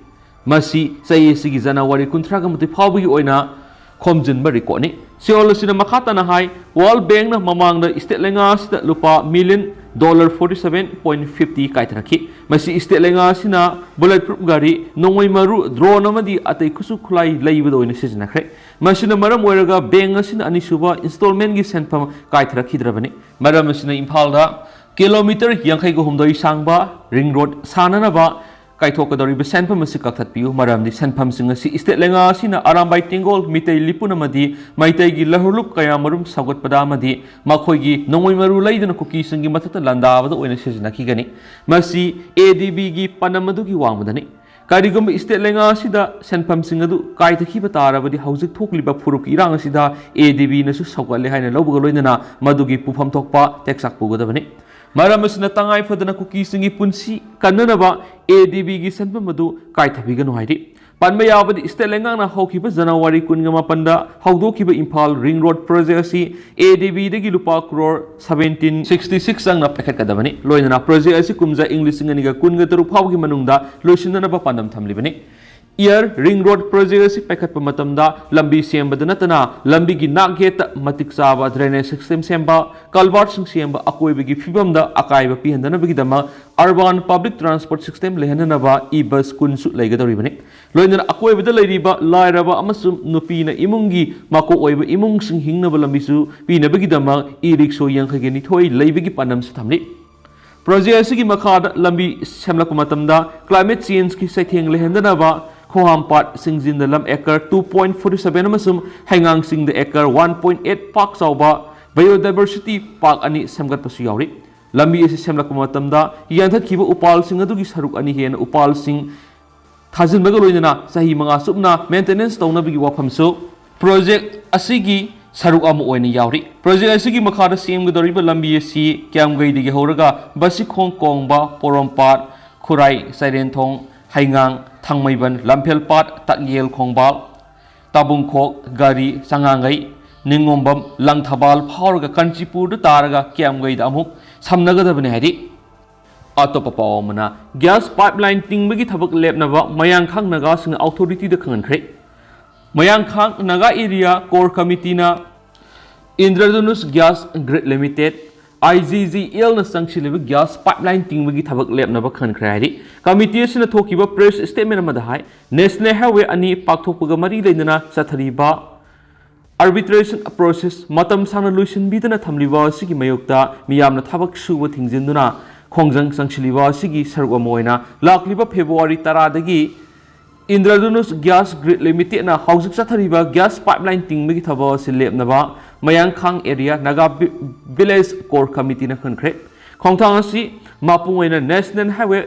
ꯃꯁꯤ ꯆꯍꯤ ꯑꯁꯤꯒꯤ ꯖꯅꯋꯥꯔꯤ ꯀꯨꯟꯊ꯭ꯔꯥꯒ ꯃꯥꯊꯣꯏ ꯐꯥꯎꯕꯒꯤ ꯑꯣꯏꯅ ꯈꯣꯝꯖꯤꯟꯕ record ꯅꯤ꯫ ꯆꯦꯔꯣꯜ ꯑꯁꯤꯅ ꯃꯈꯥ ꯇꯥꯅ ꯍꯥꯏ, World Bank ꯅ ꯃꯃꯥꯡꯗ state ꯂꯩꯉꯥꯛ ꯑꯁꯤꯗ ꯂꯨꯄꯥ million dollar forty seven point fifty ꯀꯥꯏꯊꯔꯛꯈꯤ꯫ ꯃꯁꯤ state ꯂꯩꯉꯥꯛ ꯑꯁꯤꯅ bullet proof ꯒꯥꯔꯤ, ꯅꯣꯡꯃꯩ ꯃꯔꯨ, drone ꯑꯃꯗꯤ ꯑꯇꯩ ꯈꯨꯠꯁꯨ ꯈꯨꯠꯂꯥꯏ ꯂꯩꯕꯗ ꯑꯣꯏꯅ ꯁꯤꯖꯤꯟꯅꯈ꯭ꯔꯦ꯫ ꯃꯁꯤꯅ ꯃꯔꯝ ꯑꯣꯏꯔꯒ bank ꯑꯁꯤꯅ ꯑꯅꯤꯁꯨꯕ installment ꯒꯤ ꯁꯦꯟꯐꯝ ꯀꯥꯏꯊꯔꯛꯈꯤꯗ꯭ꯔꯕꯅꯤ꯫ ꯃꯔꯝ ꯑꯁꯤꯅ ꯏꯝꯐꯥꯜꯗ kilometre ꯌꯥꯡꯈꯩꯒ ꯍꯨꯝꯗꯣꯏ ꯁꯥꯡꯕ ring road ꯁꯥꯅꯅꯕ ꯀꯥꯏꯊꯣꯛꯀꯗꯧꯔꯤꯕ ꯁꯦꯟꯐꯝ ꯑꯁꯤ ꯀꯛꯊꯠꯄꯤꯌꯨ, ꯃꯔꯝꯗꯤ ꯁꯦꯟꯐꯝꯁꯤꯡ ꯑꯁꯤ state ꯂꯩꯉꯥꯛ ꯑꯁꯤꯅ ꯑꯔꯥꯝꯕꯥꯏ ꯇꯦꯡꯒꯣꯜ, ꯃꯤꯇꯩ ꯂꯤꯄꯨꯟ ꯑꯃꯗꯤ ꯃꯩꯇꯩꯒꯤ ꯂꯍꯨꯂꯨꯞ ꯀꯌꯥꯃꯔꯨꯝ ꯁꯧꯒꯠꯄꯗ ꯑꯃꯗꯤ ꯃꯈꯣꯏꯒꯤ ꯅꯣꯡꯃꯩ ꯃꯔꯨ ꯂꯩꯗꯨꯅ ꯀꯨꯀꯤꯁꯤꯡꯒꯤ ꯃꯊꯛꯇ ꯂꯥꯟꯗꯥꯕꯗ ꯑꯣꯏꯅ ꯁꯤꯖꯤꯟꯅꯈꯤꯒꯅꯤ꯫ ꯃꯁꯤ A D B ꯒꯤ ꯄꯥꯟꯗꯝ ꯑꯗꯨꯒꯤ ꯋꯥꯡꯃꯗꯅꯤ꯫ ꯀꯔꯤꯒꯨꯝꯕ ꯏꯁꯇꯦꯠ ꯂꯩꯉꯥꯛ ꯑꯁꯤꯗ ꯁꯦꯟꯐꯝꯁꯤꯡ ꯑꯗꯨ ꯀꯥꯏꯊꯈꯤꯕ ꯇꯥꯔꯕꯗꯤ ꯍꯧꯖꯤꯛ ꯊꯣꯛꯂꯤꯕ ꯐꯨꯔꯨꯞꯀꯤ ꯏꯔꯥꯡ ꯑꯁꯤꯗ ꯑꯦ ꯗꯤ ꯕꯤꯅꯁꯨ ꯁꯧꯒꯠꯂꯦ ꯍꯥꯏꯅ ꯂꯧꯕꯒ ꯂꯣꯏꯅꯅ ꯃꯗꯨꯒꯤ ꯄꯨꯐꯝ ꯊꯣꯛꯄ ꯇꯦꯛꯆꯥꯛ ꯄꯨꯒꯗꯕꯅꯤ꯫ ꯃꯔꯝ ꯑꯁꯤꯅ ꯇꯉꯥꯏ ꯐꯗꯅ ꯀꯨꯀꯤꯁꯤꯡꯒꯤ ꯄꯨꯟꯁꯤ ꯀꯟꯅꯅꯕ ꯑꯦ ꯗꯤ ꯕꯤꯒꯤ ꯁꯦꯟꯐꯝ ꯑꯗꯨ ꯀꯥꯏꯊꯕꯤꯒꯅꯨ ꯍꯥꯏꯔꯤ꯫ ꯄꯟꯕ ꯌꯥꯕꯗꯤ ꯏꯁꯇꯦꯠ ꯂꯩꯉꯥꯛꯅ ꯍꯧꯈꯤꯕ ꯖꯅꯋꯥꯔꯤ ꯀꯨꯟꯒ ꯃꯥꯄꯟꯗ ꯍꯧꯗꯣꯛꯈꯤꯕ ꯏꯝꯐꯥꯜ ꯔꯤꯡ ꯔꯣꯗ ꯄ꯭ꯔꯣꯖꯦꯛ ꯑꯁꯤ ꯑꯦ ꯗꯤ ꯕꯤꯗꯒꯤ ꯂꯨꯄꯥ ꯀ꯭ꯔꯣꯔ ꯁꯕꯦꯟꯇꯤꯟ ꯁꯤꯛꯁꯇꯤ ꯁꯤꯛꯁ ꯆꯪꯅ ꯄꯥꯏꯈꯠꯀꯗꯕꯅꯤ꯫ ꯂꯣꯏꯅꯅ ꯄ꯭ꯔꯣꯖꯦꯛ ꯑꯁꯤ ꯀꯨꯝꯖꯥ ꯏꯪ ꯂꯤꯁꯤꯡ ꯑꯅꯤꯒ ꯀꯨꯟꯒ ꯇꯔꯨꯛ ꯐꯥꯎꯕꯒꯤ ꯃꯅꯨꯡꯗ ꯂꯣꯏꯁꯤꯟꯅꯅꯕ ꯄꯥꯟꯗꯝ ꯊꯝꯂꯤꯕꯅꯤ꯫ ꯏꯌꯔ ꯔꯤꯡ ꯔꯣꯗ ꯄ꯭ꯔꯣꯖꯦꯛ ꯑꯁꯤ ꯄꯥꯏꯈꯠꯄ ꯃꯇꯝꯗ ꯂꯝꯕꯤ ꯁꯦꯝꯕꯗ ꯅꯠꯇꯅ ꯂꯝꯕꯤꯒꯤ ꯅꯥꯛ ꯌꯦꯠꯇ ꯃꯇꯤꯛ ꯆꯥꯕ ꯗ꯭ꯔꯦꯅꯦꯖ ꯁꯤꯁꯇꯦꯝ ꯁꯦꯝꯕ, ꯀꯜꯚꯥꯔꯠꯁꯤꯡ ꯁꯦꯝꯕ, ꯑꯀꯣꯏꯕꯒꯤ ꯐꯤꯕꯝꯗ ꯑꯀꯥꯏꯕ ꯄꯤꯍꯟꯗꯅꯕꯒꯤꯗꯃꯛ urban public transport system ꯂꯩꯍꯟꯅꯅꯕ E bus ꯀꯨꯟꯁꯨ ꯂꯩꯒꯗꯧꯔꯤꯕꯅꯤ꯫ ꯂꯣꯏꯅꯅ ꯑꯀꯣꯏꯕꯗ ꯂꯩꯔꯤꯕ ꯂꯥꯏꯔꯕ ꯑꯃꯁꯨꯡ ꯅꯨꯄꯤꯅ ꯏꯃꯨꯡꯒꯤ ꯃꯀꯣꯛ ꯑꯣꯏꯕ ꯏꯃꯨꯡꯁꯤꯡ ꯍꯤꯡꯅꯕ ꯂꯝꯕꯤꯁꯨ ꯄꯤꯅꯕꯒꯤꯗꯃꯛ ꯏ ꯔꯤꯛꯁꯣ ꯌꯥꯡꯈꯩꯒ ꯅꯤꯊꯣꯏ ꯂꯩꯕꯒꯤ ꯄꯥꯟꯗꯝꯁꯨ ꯊꯝꯂꯤ꯫ ꯄ꯭ꯔꯣꯖꯦꯛ ꯑꯁꯤꯒꯤ ꯃꯈꯥꯗ ꯂꯝꯕꯤ ꯁꯦꯝꯂꯛꯄ ꯃꯇꯝꯗ ꯀ꯭ꯂꯥꯏꯃꯦꯠ ꯆꯦꯟꯖꯀꯤ ꯆꯩꯊꯦꯡ ꯂꯩꯍꯟꯗꯅꯕ ꯈꯣꯍꯥꯝꯄꯥꯠ ꯁꯤꯡꯖꯤꯟꯗ ꯂꯝ acre two point forty seven ꯑꯃꯁꯨꯡ ꯍꯩꯉꯥꯡꯁꯤꯡꯗ ꯑꯦꯀꯔ one point eight ꯄꯥꯛ ꯆꯥꯎꯕ ꯕꯥꯏꯑꯣꯗꯥꯏꯕꯔꯁꯤꯇꯤ ꯄꯥꯔꯛ ꯑꯅꯤ ꯁꯦꯝꯒꯠꯄꯁꯨ ꯌꯥꯎꯔꯤ꯫ ꯂꯝꯕꯤ ꯑꯁꯤ ꯁꯦꯝꯂꯛꯄ ꯃꯇꯝꯗ ꯌꯥꯟꯊꯠꯈꯤꯕ ꯎꯄꯥꯜꯁꯤꯡ ꯑꯗꯨꯒꯤ ꯁꯔꯨꯛ ꯑꯅꯤ ꯍꯦꯟꯅ ꯎꯄꯥꯜꯁꯤꯡ ꯊꯥꯖꯤꯟꯕꯒ ꯂꯣꯏꯅꯅ ꯆꯍꯤ ꯃꯉꯥ ꯆꯨꯞꯅ ꯃꯦꯟꯇꯦꯅꯦꯟꯁ ꯇꯧꯅꯕꯒꯤ ꯋꯥꯐꯝꯁꯨ ꯄ꯭ꯔꯣꯖꯦꯛ ꯑꯁꯤꯒꯤ ꯁꯔꯨꯛ ꯑꯃ ꯑꯣꯏꯅ ꯌꯥꯎꯔꯤ꯫ ꯄ꯭ꯔꯣꯖꯦꯛ ꯑꯁꯤꯒꯤ ꯃꯈꯥꯗ ꯁꯦꯝꯒꯗꯧꯔꯤꯕ ꯂꯝꯕꯤ ꯑꯁꯤ ꯀꯤꯌꯥꯝꯒꯩꯗꯒꯤ ꯍꯧꯔꯒ ꯕꯁꯤꯈꯣꯡ ꯀꯣꯡꯕ, ꯄꯣꯔꯣꯝꯄꯥꯠ, ꯈꯨꯔꯥꯏ, ꯆꯩꯔꯦꯟꯊꯣꯡ, ꯍꯩꯉꯥꯡ, ꯊꯥꯡꯃꯩꯕꯟ, ꯂꯝꯐꯦꯜꯄꯥꯠ, ꯇꯥꯛꯌꯦꯜ ꯈꯣꯡꯕꯥꯜ, ꯇꯥꯕꯨꯡꯈꯣꯛ, ꯒꯥꯔꯤ, ꯆꯉꯥꯡꯒꯩ, ꯅꯤꯡꯉꯣꯝꯕꯝ, ꯂꯪꯊꯕꯥꯜ ꯐꯥꯎꯔꯒ ꯀꯥꯟꯆꯤꯄꯨꯔꯗ ꯇꯥꯔꯒ ꯀꯤꯌꯥꯝꯒꯩꯗ ꯑꯃꯨꯛ ꯁꯝꯅꯒꯗꯕꯅꯤ ꯍꯥꯏꯔꯤ꯫ ꯑꯇꯣꯞꯄ ꯄꯥꯎ ꯑꯃꯅ, ꯒ꯭ꯌꯥꯁ ꯄꯥꯏꯞꯂꯥꯏꯟ ꯇꯤꯡꯕꯒꯤ ꯊꯕꯛ ꯂꯦꯞꯅꯕ ꯃꯌꯥꯡꯈꯥꯡ ꯅꯥꯒꯥꯁꯤꯡꯅ ꯑꯣꯊꯣꯔꯤꯇꯤꯗ ꯈꯪꯍꯟꯈ꯭ꯔꯦ꯫ ꯃꯌꯥꯡꯈꯥꯡ ꯅꯥꯒꯥ ꯑꯦꯔꯤꯌꯥ ꯀꯣꯔ ꯀꯃꯤꯇꯤꯅ Indradhanush gas grid limited, I G G ꯑꯦꯜꯅ ꯆꯪꯁꯤꯜꯂꯤꯕ ꯒ꯭ꯌꯥꯁ ꯄꯥꯏꯞꯂꯥꯏꯟ ꯇꯤꯡꯕꯒꯤ ꯊꯕꯛ ꯂꯦꯞꯅꯕ ꯈꯪꯍꯟꯈ꯭ꯔꯦ ꯍꯥꯏꯔꯤ꯫ ꯀꯃꯤꯇꯤ ꯑꯁꯤꯅ ꯊꯣꯛꯈꯤꯕ ꯄ꯭ꯔꯦꯁ ꯁ꯭ꯇꯦꯠꯃꯦꯟ ꯑꯃꯗ ꯍꯥꯏ, ꯅꯦꯁꯅꯦꯜ ꯍꯥꯏꯋꯦ ꯑꯅꯤ ꯄꯥꯛꯊꯣꯛꯄꯒ ꯃꯔꯤ ꯂꯩꯅꯅ ꯆꯠꯊꯔꯤꯕ ꯑꯥꯔꯕꯤꯇ꯭ꯔꯦꯁꯟ ꯄ꯭ꯔꯣꯁꯦꯁ ꯃꯇꯝ ꯁꯥꯡꯅ ꯂꯣꯏꯁꯤꯟꯕꯤꯗꯅ ꯊꯝꯂꯤꯕ ꯑꯁꯤꯒꯤ ꯃꯥꯌꯣꯛꯇ ꯃꯤꯌꯥꯝꯅ ꯊꯕꯛ ꯁꯨꯕ ꯊꯤꯡꯖꯤꯟꯗꯨꯅ ꯈꯣꯡꯖꯪ ꯆꯪꯁꯤꯜꯂꯤꯕ ꯑꯁꯤꯒꯤ ꯁꯔꯨꯛ ꯑꯃ ꯑꯣꯏꯅ ꯂꯥꯛꯂꯤꯕ ꯐꯦꯕ꯭ꯔꯨꯋꯥꯔꯤ ꯇꯔꯥꯗꯒꯤ ꯏꯟꯗ꯭ꯔꯙꯅꯨꯁ ꯒ꯭ꯌꯥꯁ ꯒ꯭ꯔꯤꯗ ꯂꯤꯃꯤꯇꯦꯗꯅ ꯍꯧꯖꯤꯛ ꯆꯠꯊꯔꯤꯕ ꯒ꯭ꯌꯥꯁ ꯄꯥꯏꯞꯂꯥꯏꯟ ꯇꯤꯡꯕꯒꯤ ꯊꯕꯛ ꯑꯁꯤ ꯂꯦꯞꯅꯕ ꯃꯌꯥꯡꯈꯥꯡ ꯑꯦꯔꯤꯌꯥ ꯅꯥꯒꯥ ꯚꯤ-, ꯚꯤꯂꯦꯖ ꯀꯣꯔ ꯀꯃꯤꯇꯤꯅ ꯈꯟꯈ꯭ꯔꯦ꯫ ꯈꯣꯡꯊꯥꯡ ꯑꯁꯤ ꯃꯄꯨꯡ ꯑꯣꯏꯅ ꯅꯦꯁꯅꯦꯜ ꯍꯥꯏꯋꯦ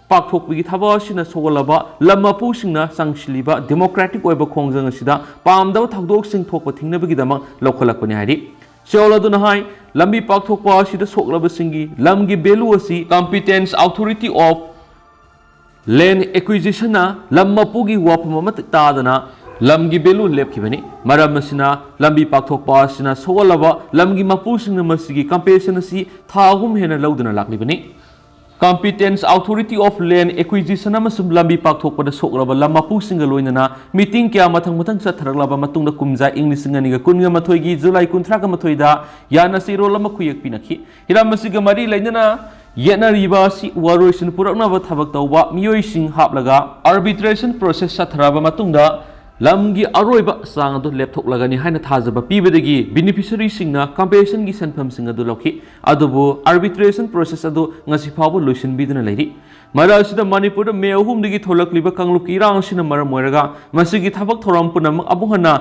ꯄꯥꯛꯊꯣꯛꯄꯒꯤ ꯊꯕꯛ ꯑꯁꯤꯅ ꯁꯣꯛꯍꯜꯂꯕ ꯂꯝ ꯃꯄꯨꯁꯤꯡꯅ ꯆꯪꯁꯤꯜꯂꯤꯕ democratic ꯑꯣꯏꯕ ꯈꯣꯡꯖꯪ ꯑꯁꯤꯗ ꯄꯥꯝꯗꯕ ꯊꯧꯗꯣꯛꯁꯤꯡ ꯊꯣꯛꯄ ꯊꯤꯡꯅꯕꯒꯤꯗꯃꯛ ꯂꯧꯈꯠꯂꯛꯄꯅꯤ ꯍꯥꯏꯔꯤ꯫ ꯁꯤꯑꯣꯜ ꯑꯗꯨꯅ ꯍꯥꯏ, ꯂꯝꯕꯤ ꯄꯥꯛꯊꯣꯛꯄ ꯑꯁꯤꯗ ꯁꯣꯛꯂꯕꯁꯤꯡꯒꯤ ꯂꯝꯒꯤ value ꯑꯁꯤ Competent Authority of Land Acquisitionꯅ ꯂꯝ ꯃꯄꯨꯒꯤ ꯋꯥꯐꯝ ꯑꯃꯠꯇ ꯇꯥꯗꯅ ꯂꯝꯒꯤ value ꯂꯦꯞꯈꯤꯕꯅꯤ꯫ ꯃꯔꯝ ꯑꯁꯤꯅ ꯂꯝꯕꯤ ꯄꯥꯛꯊꯣꯛꯄ ꯑꯁꯤꯅ ꯁꯣꯛꯍꯜꯂꯕ ꯂꯝꯒꯤ ꯃꯄꯨꯁꯤꯡꯅ ꯃꯁꯤꯒꯤ compensation ꯑꯁꯤ ꯊꯥ ꯑꯍꯨꯝ ꯍꯦꯟꯅ ꯂꯧꯗꯨꯅ ꯂꯥꯛꯂꯤꯕꯅꯤ꯫ Competent Authority of Land Acquisition ꯑꯃꯁꯨꯡ ꯂꯝꯕꯤ ꯄꯥꯛꯊꯣꯛꯄꯗ ꯁꯣꯛꯂꯕ ꯂꯝ ꯃꯄꯨꯁꯤꯡꯒ ꯂꯣꯏꯅꯅ meeting ꯀꯌꯥ ꯃꯊꯪ ꯃꯊꯪ ꯆꯠꯊꯔꯛꯂꯕ ꯃꯇꯨꯡꯗ ꯀꯨꯝꯖꯥ ꯏꯪ ꯂꯤꯁꯤꯡ ꯑꯅꯤꯒ ꯀꯨꯟꯒ ꯃꯥꯊꯣꯏꯒꯤ July ꯀꯨꯟꯊ꯭ꯔꯥꯒ ꯃꯥꯊꯣꯏꯗ ꯌꯥꯅ ꯆꯦꯔꯣꯜ ꯑꯃ ꯈꯨꯌꯦꯛ ꯄꯤꯅꯈꯤ꯫ ꯍꯤꯔꯝ ꯑꯁꯤꯒ ꯃꯔꯤ ꯂꯩꯅꯅ ꯌꯦꯠꯅꯔꯤꯕ ꯑꯁꯤ ꯋꯥꯔꯣꯏꯁꯤꯟ ꯄꯨꯔꯛꯅꯕ ꯊꯕꯛ ꯇꯧꯕ ꯃꯤꯑꯣꯏꯁꯤꯡ ꯍꯥꯞꯂꯒ arbitration process ꯆꯠꯊꯔꯕ ꯃꯇꯨꯡꯗ ꯂꯝꯒꯤ ꯑꯔꯣꯏꯕ ꯆꯥꯡ ꯑꯗꯨ ꯂꯦꯞꯊꯣꯛꯂꯒꯅꯤ ꯍꯥꯏꯅ ꯊꯥꯖꯕ ꯄꯤꯕꯗꯒꯤ beneficiaryꯁꯤꯡꯅ compensationꯒꯤ ꯁꯦꯟꯐꯝꯁꯤꯡ ꯑꯗꯨ ꯂꯧꯈꯤ꯫ ꯑꯗꯨꯕꯨ arbitration process ꯑꯗꯨ ꯉꯁꯤ ꯐꯥꯎꯕ ꯂꯣꯏꯁꯤꯟꯕꯤꯗꯨꯅ ꯂꯩꯔꯤ꯫ ꯃꯔꯛ ꯑꯁꯤꯗ ꯃꯅꯤꯄꯨꯔꯗ ꯃꯦ ꯑꯍꯨꯝꯗꯒꯤ ꯊꯣꯛꯂꯛꯂꯤꯕ ꯀꯥꯡꯂꯨꯞꯀꯤ ꯏꯔꯥꯡ ꯑꯁꯤꯅ ꯃꯔꯝ ꯑꯣꯏꯔꯒ ꯃꯁꯤꯒꯤ ꯊꯕꯛ ꯊꯧꯔꯝ ꯄꯨꯝꯅꯃꯛ ꯑꯃꯨꯛ ꯍꯟꯅ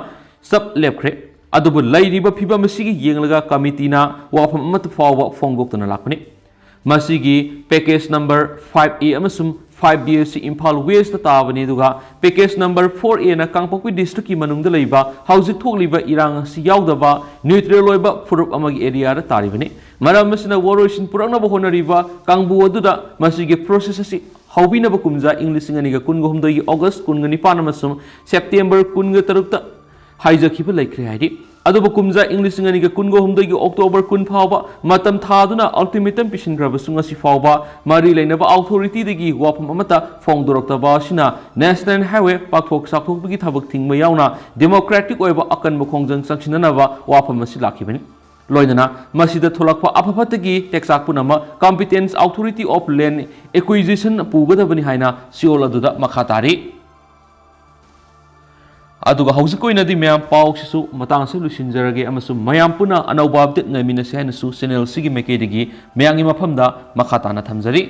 ꯆꯞ ꯂꯦꯞꯈ꯭ꯔꯦ꯫ ꯑꯗꯨꯕꯨ ꯂꯩꯔꯤꯕ ꯐꯤꯕꯝ ꯑꯁꯤꯒꯤ ꯌꯦꯡꯂꯒ committeeꯅ ꯋꯥꯐꯝ ꯑꯃꯠꯇ ꯐꯥꯎꯕ ꯐꯣꯡꯗꯣꯛꯇꯅ ꯂꯥꯛꯄꯅꯤ꯫ ꯃꯁꯤꯒꯤ package number five A ꯑꯃꯁꯨꯡ five B ꯑꯁꯤ ꯏꯝꯐꯥꯜ Westꯇ ꯇꯥꯕꯅꯤ, ꯑꯗꯨꯒ package number four Aꯅ ꯀꯥꯡꯄꯣꯛꯄꯤ districtꯀꯤ ꯃꯅꯨꯡꯗ ꯂꯩꯕ ꯍꯧꯖꯤꯛ ꯊꯣꯛꯂꯤꯕ ꯏꯔꯥꯡ ꯑꯁꯤ ꯌꯥꯎꯗꯕ neutral ꯑꯣꯏꯕ ꯐꯨꯔꯨꯞ ꯑꯃꯒꯤ areaꯗ ꯇꯥꯔꯤꯕꯅꯤ꯫ ꯃꯔꯝ ꯑꯁꯤꯅ ꯋꯥꯔꯣꯏꯁꯤꯟ ꯄꯨꯔꯛꯅꯕ ꯍꯣꯠꯅꯔꯤꯕ ꯀꯥꯡꯕꯨ ꯑꯗꯨꯗ ꯃꯁꯤꯒꯤ process ꯑꯁꯤ ꯍꯧꯕꯤꯅꯕ ꯀꯨꯝꯖꯥ ꯏꯪ ꯂꯤꯁꯤꯡ ꯑꯅꯤꯒ ꯀꯨꯟꯒ ꯍꯨꯝꯗꯣꯏꯒꯤ August ꯀꯨꯟꯒ ꯅꯤꯄꯥꯟ ꯑꯃꯁꯨꯡ September ꯀꯨꯟꯒ ꯇꯔꯨꯛꯇ ꯍꯥꯏꯖꯈꯤꯕ ꯂꯩꯈ꯭ꯔꯦ ꯍꯥꯏꯔꯤ꯫ ꯑꯗꯨꯕꯨ ꯀꯨꯝꯖꯥ ꯏꯪ ꯂꯤꯁꯤꯡ ꯑꯅꯤꯒ ꯀꯨꯟꯒ ꯍꯨꯝꯗꯣꯏꯒꯤ October ꯀꯨꯟ ꯐꯥꯎꯕ ꯃꯇꯝ ꯊꯥꯗꯨꯅ ultimatum ꯄꯤꯁꯤꯟꯈ꯭ꯔꯕꯁꯨ ꯉꯁꯤ ꯐꯥꯎꯕ ꯃꯔꯤ ꯂꯩꯅꯕ authorityꯗꯒꯤ ꯋꯥꯐꯝ ꯑꯃꯠꯇ ꯐꯣꯡꯗꯣꯔꯛꯇꯕ ꯑꯁꯤꯅ National Highway ꯄꯥꯛꯊꯣꯛ ꯆꯥꯎꯊꯣꯛꯄꯒꯤ ꯊꯕꯛ ꯊꯤꯡꯕ ꯌꯥꯎꯅ democratic ꯑꯣꯏꯕ ꯑꯀꯟꯕ ꯈꯣꯡꯖꯪ ꯆꯪꯁꯤꯟꯅꯅꯕ ꯋꯥꯐꯝ ꯑꯁꯤ ꯂꯥꯛꯈꯤꯕꯅꯤ꯫ ꯂꯣꯏꯅꯅ ꯃꯁꯤꯗ ꯊꯣꯛꯂꯛꯄ ꯑꯐ ꯐꯠꯇꯒꯤ ꯇꯦꯛꯆꯥꯛ ꯄꯨꯝꯅꯃꯛ Competent Authority of Land Acquisition ꯄꯨꯒꯗꯕꯅꯤ ꯍꯥꯏꯅ ꯁꯤꯑꯣꯜ ꯑꯗꯨꯗ ꯃꯈꯥ ꯇꯥꯔꯤ꯫ ꯑꯗꯨꯒ ꯍꯧꯖꯤꯛꯀꯤ ꯑꯣꯏꯅꯗꯤ ꯃꯌꯥꯝ ꯄꯥꯎꯁꯤꯁꯨ ꯃꯇꯥꯡꯁꯤ ꯂꯣꯏꯁꯤꯟꯖꯔꯒꯦ ꯑꯃꯁꯨꯡ ꯃꯌꯥꯝ ꯄꯨꯟꯅ ꯑꯅꯧꯕ update ꯉꯥꯏꯃꯤꯟꯅꯁꯤ ꯍꯥꯏꯅꯁꯨ channel ꯑꯁꯤꯒꯤ ꯃꯥꯏꯀꯩꯗꯒꯤ ꯃꯌꯥꯝꯒꯤ ꯃꯐꯝꯗ ꯃꯈꯥ ꯇꯥꯅ ꯊꯝꯖꯔꯤ꯫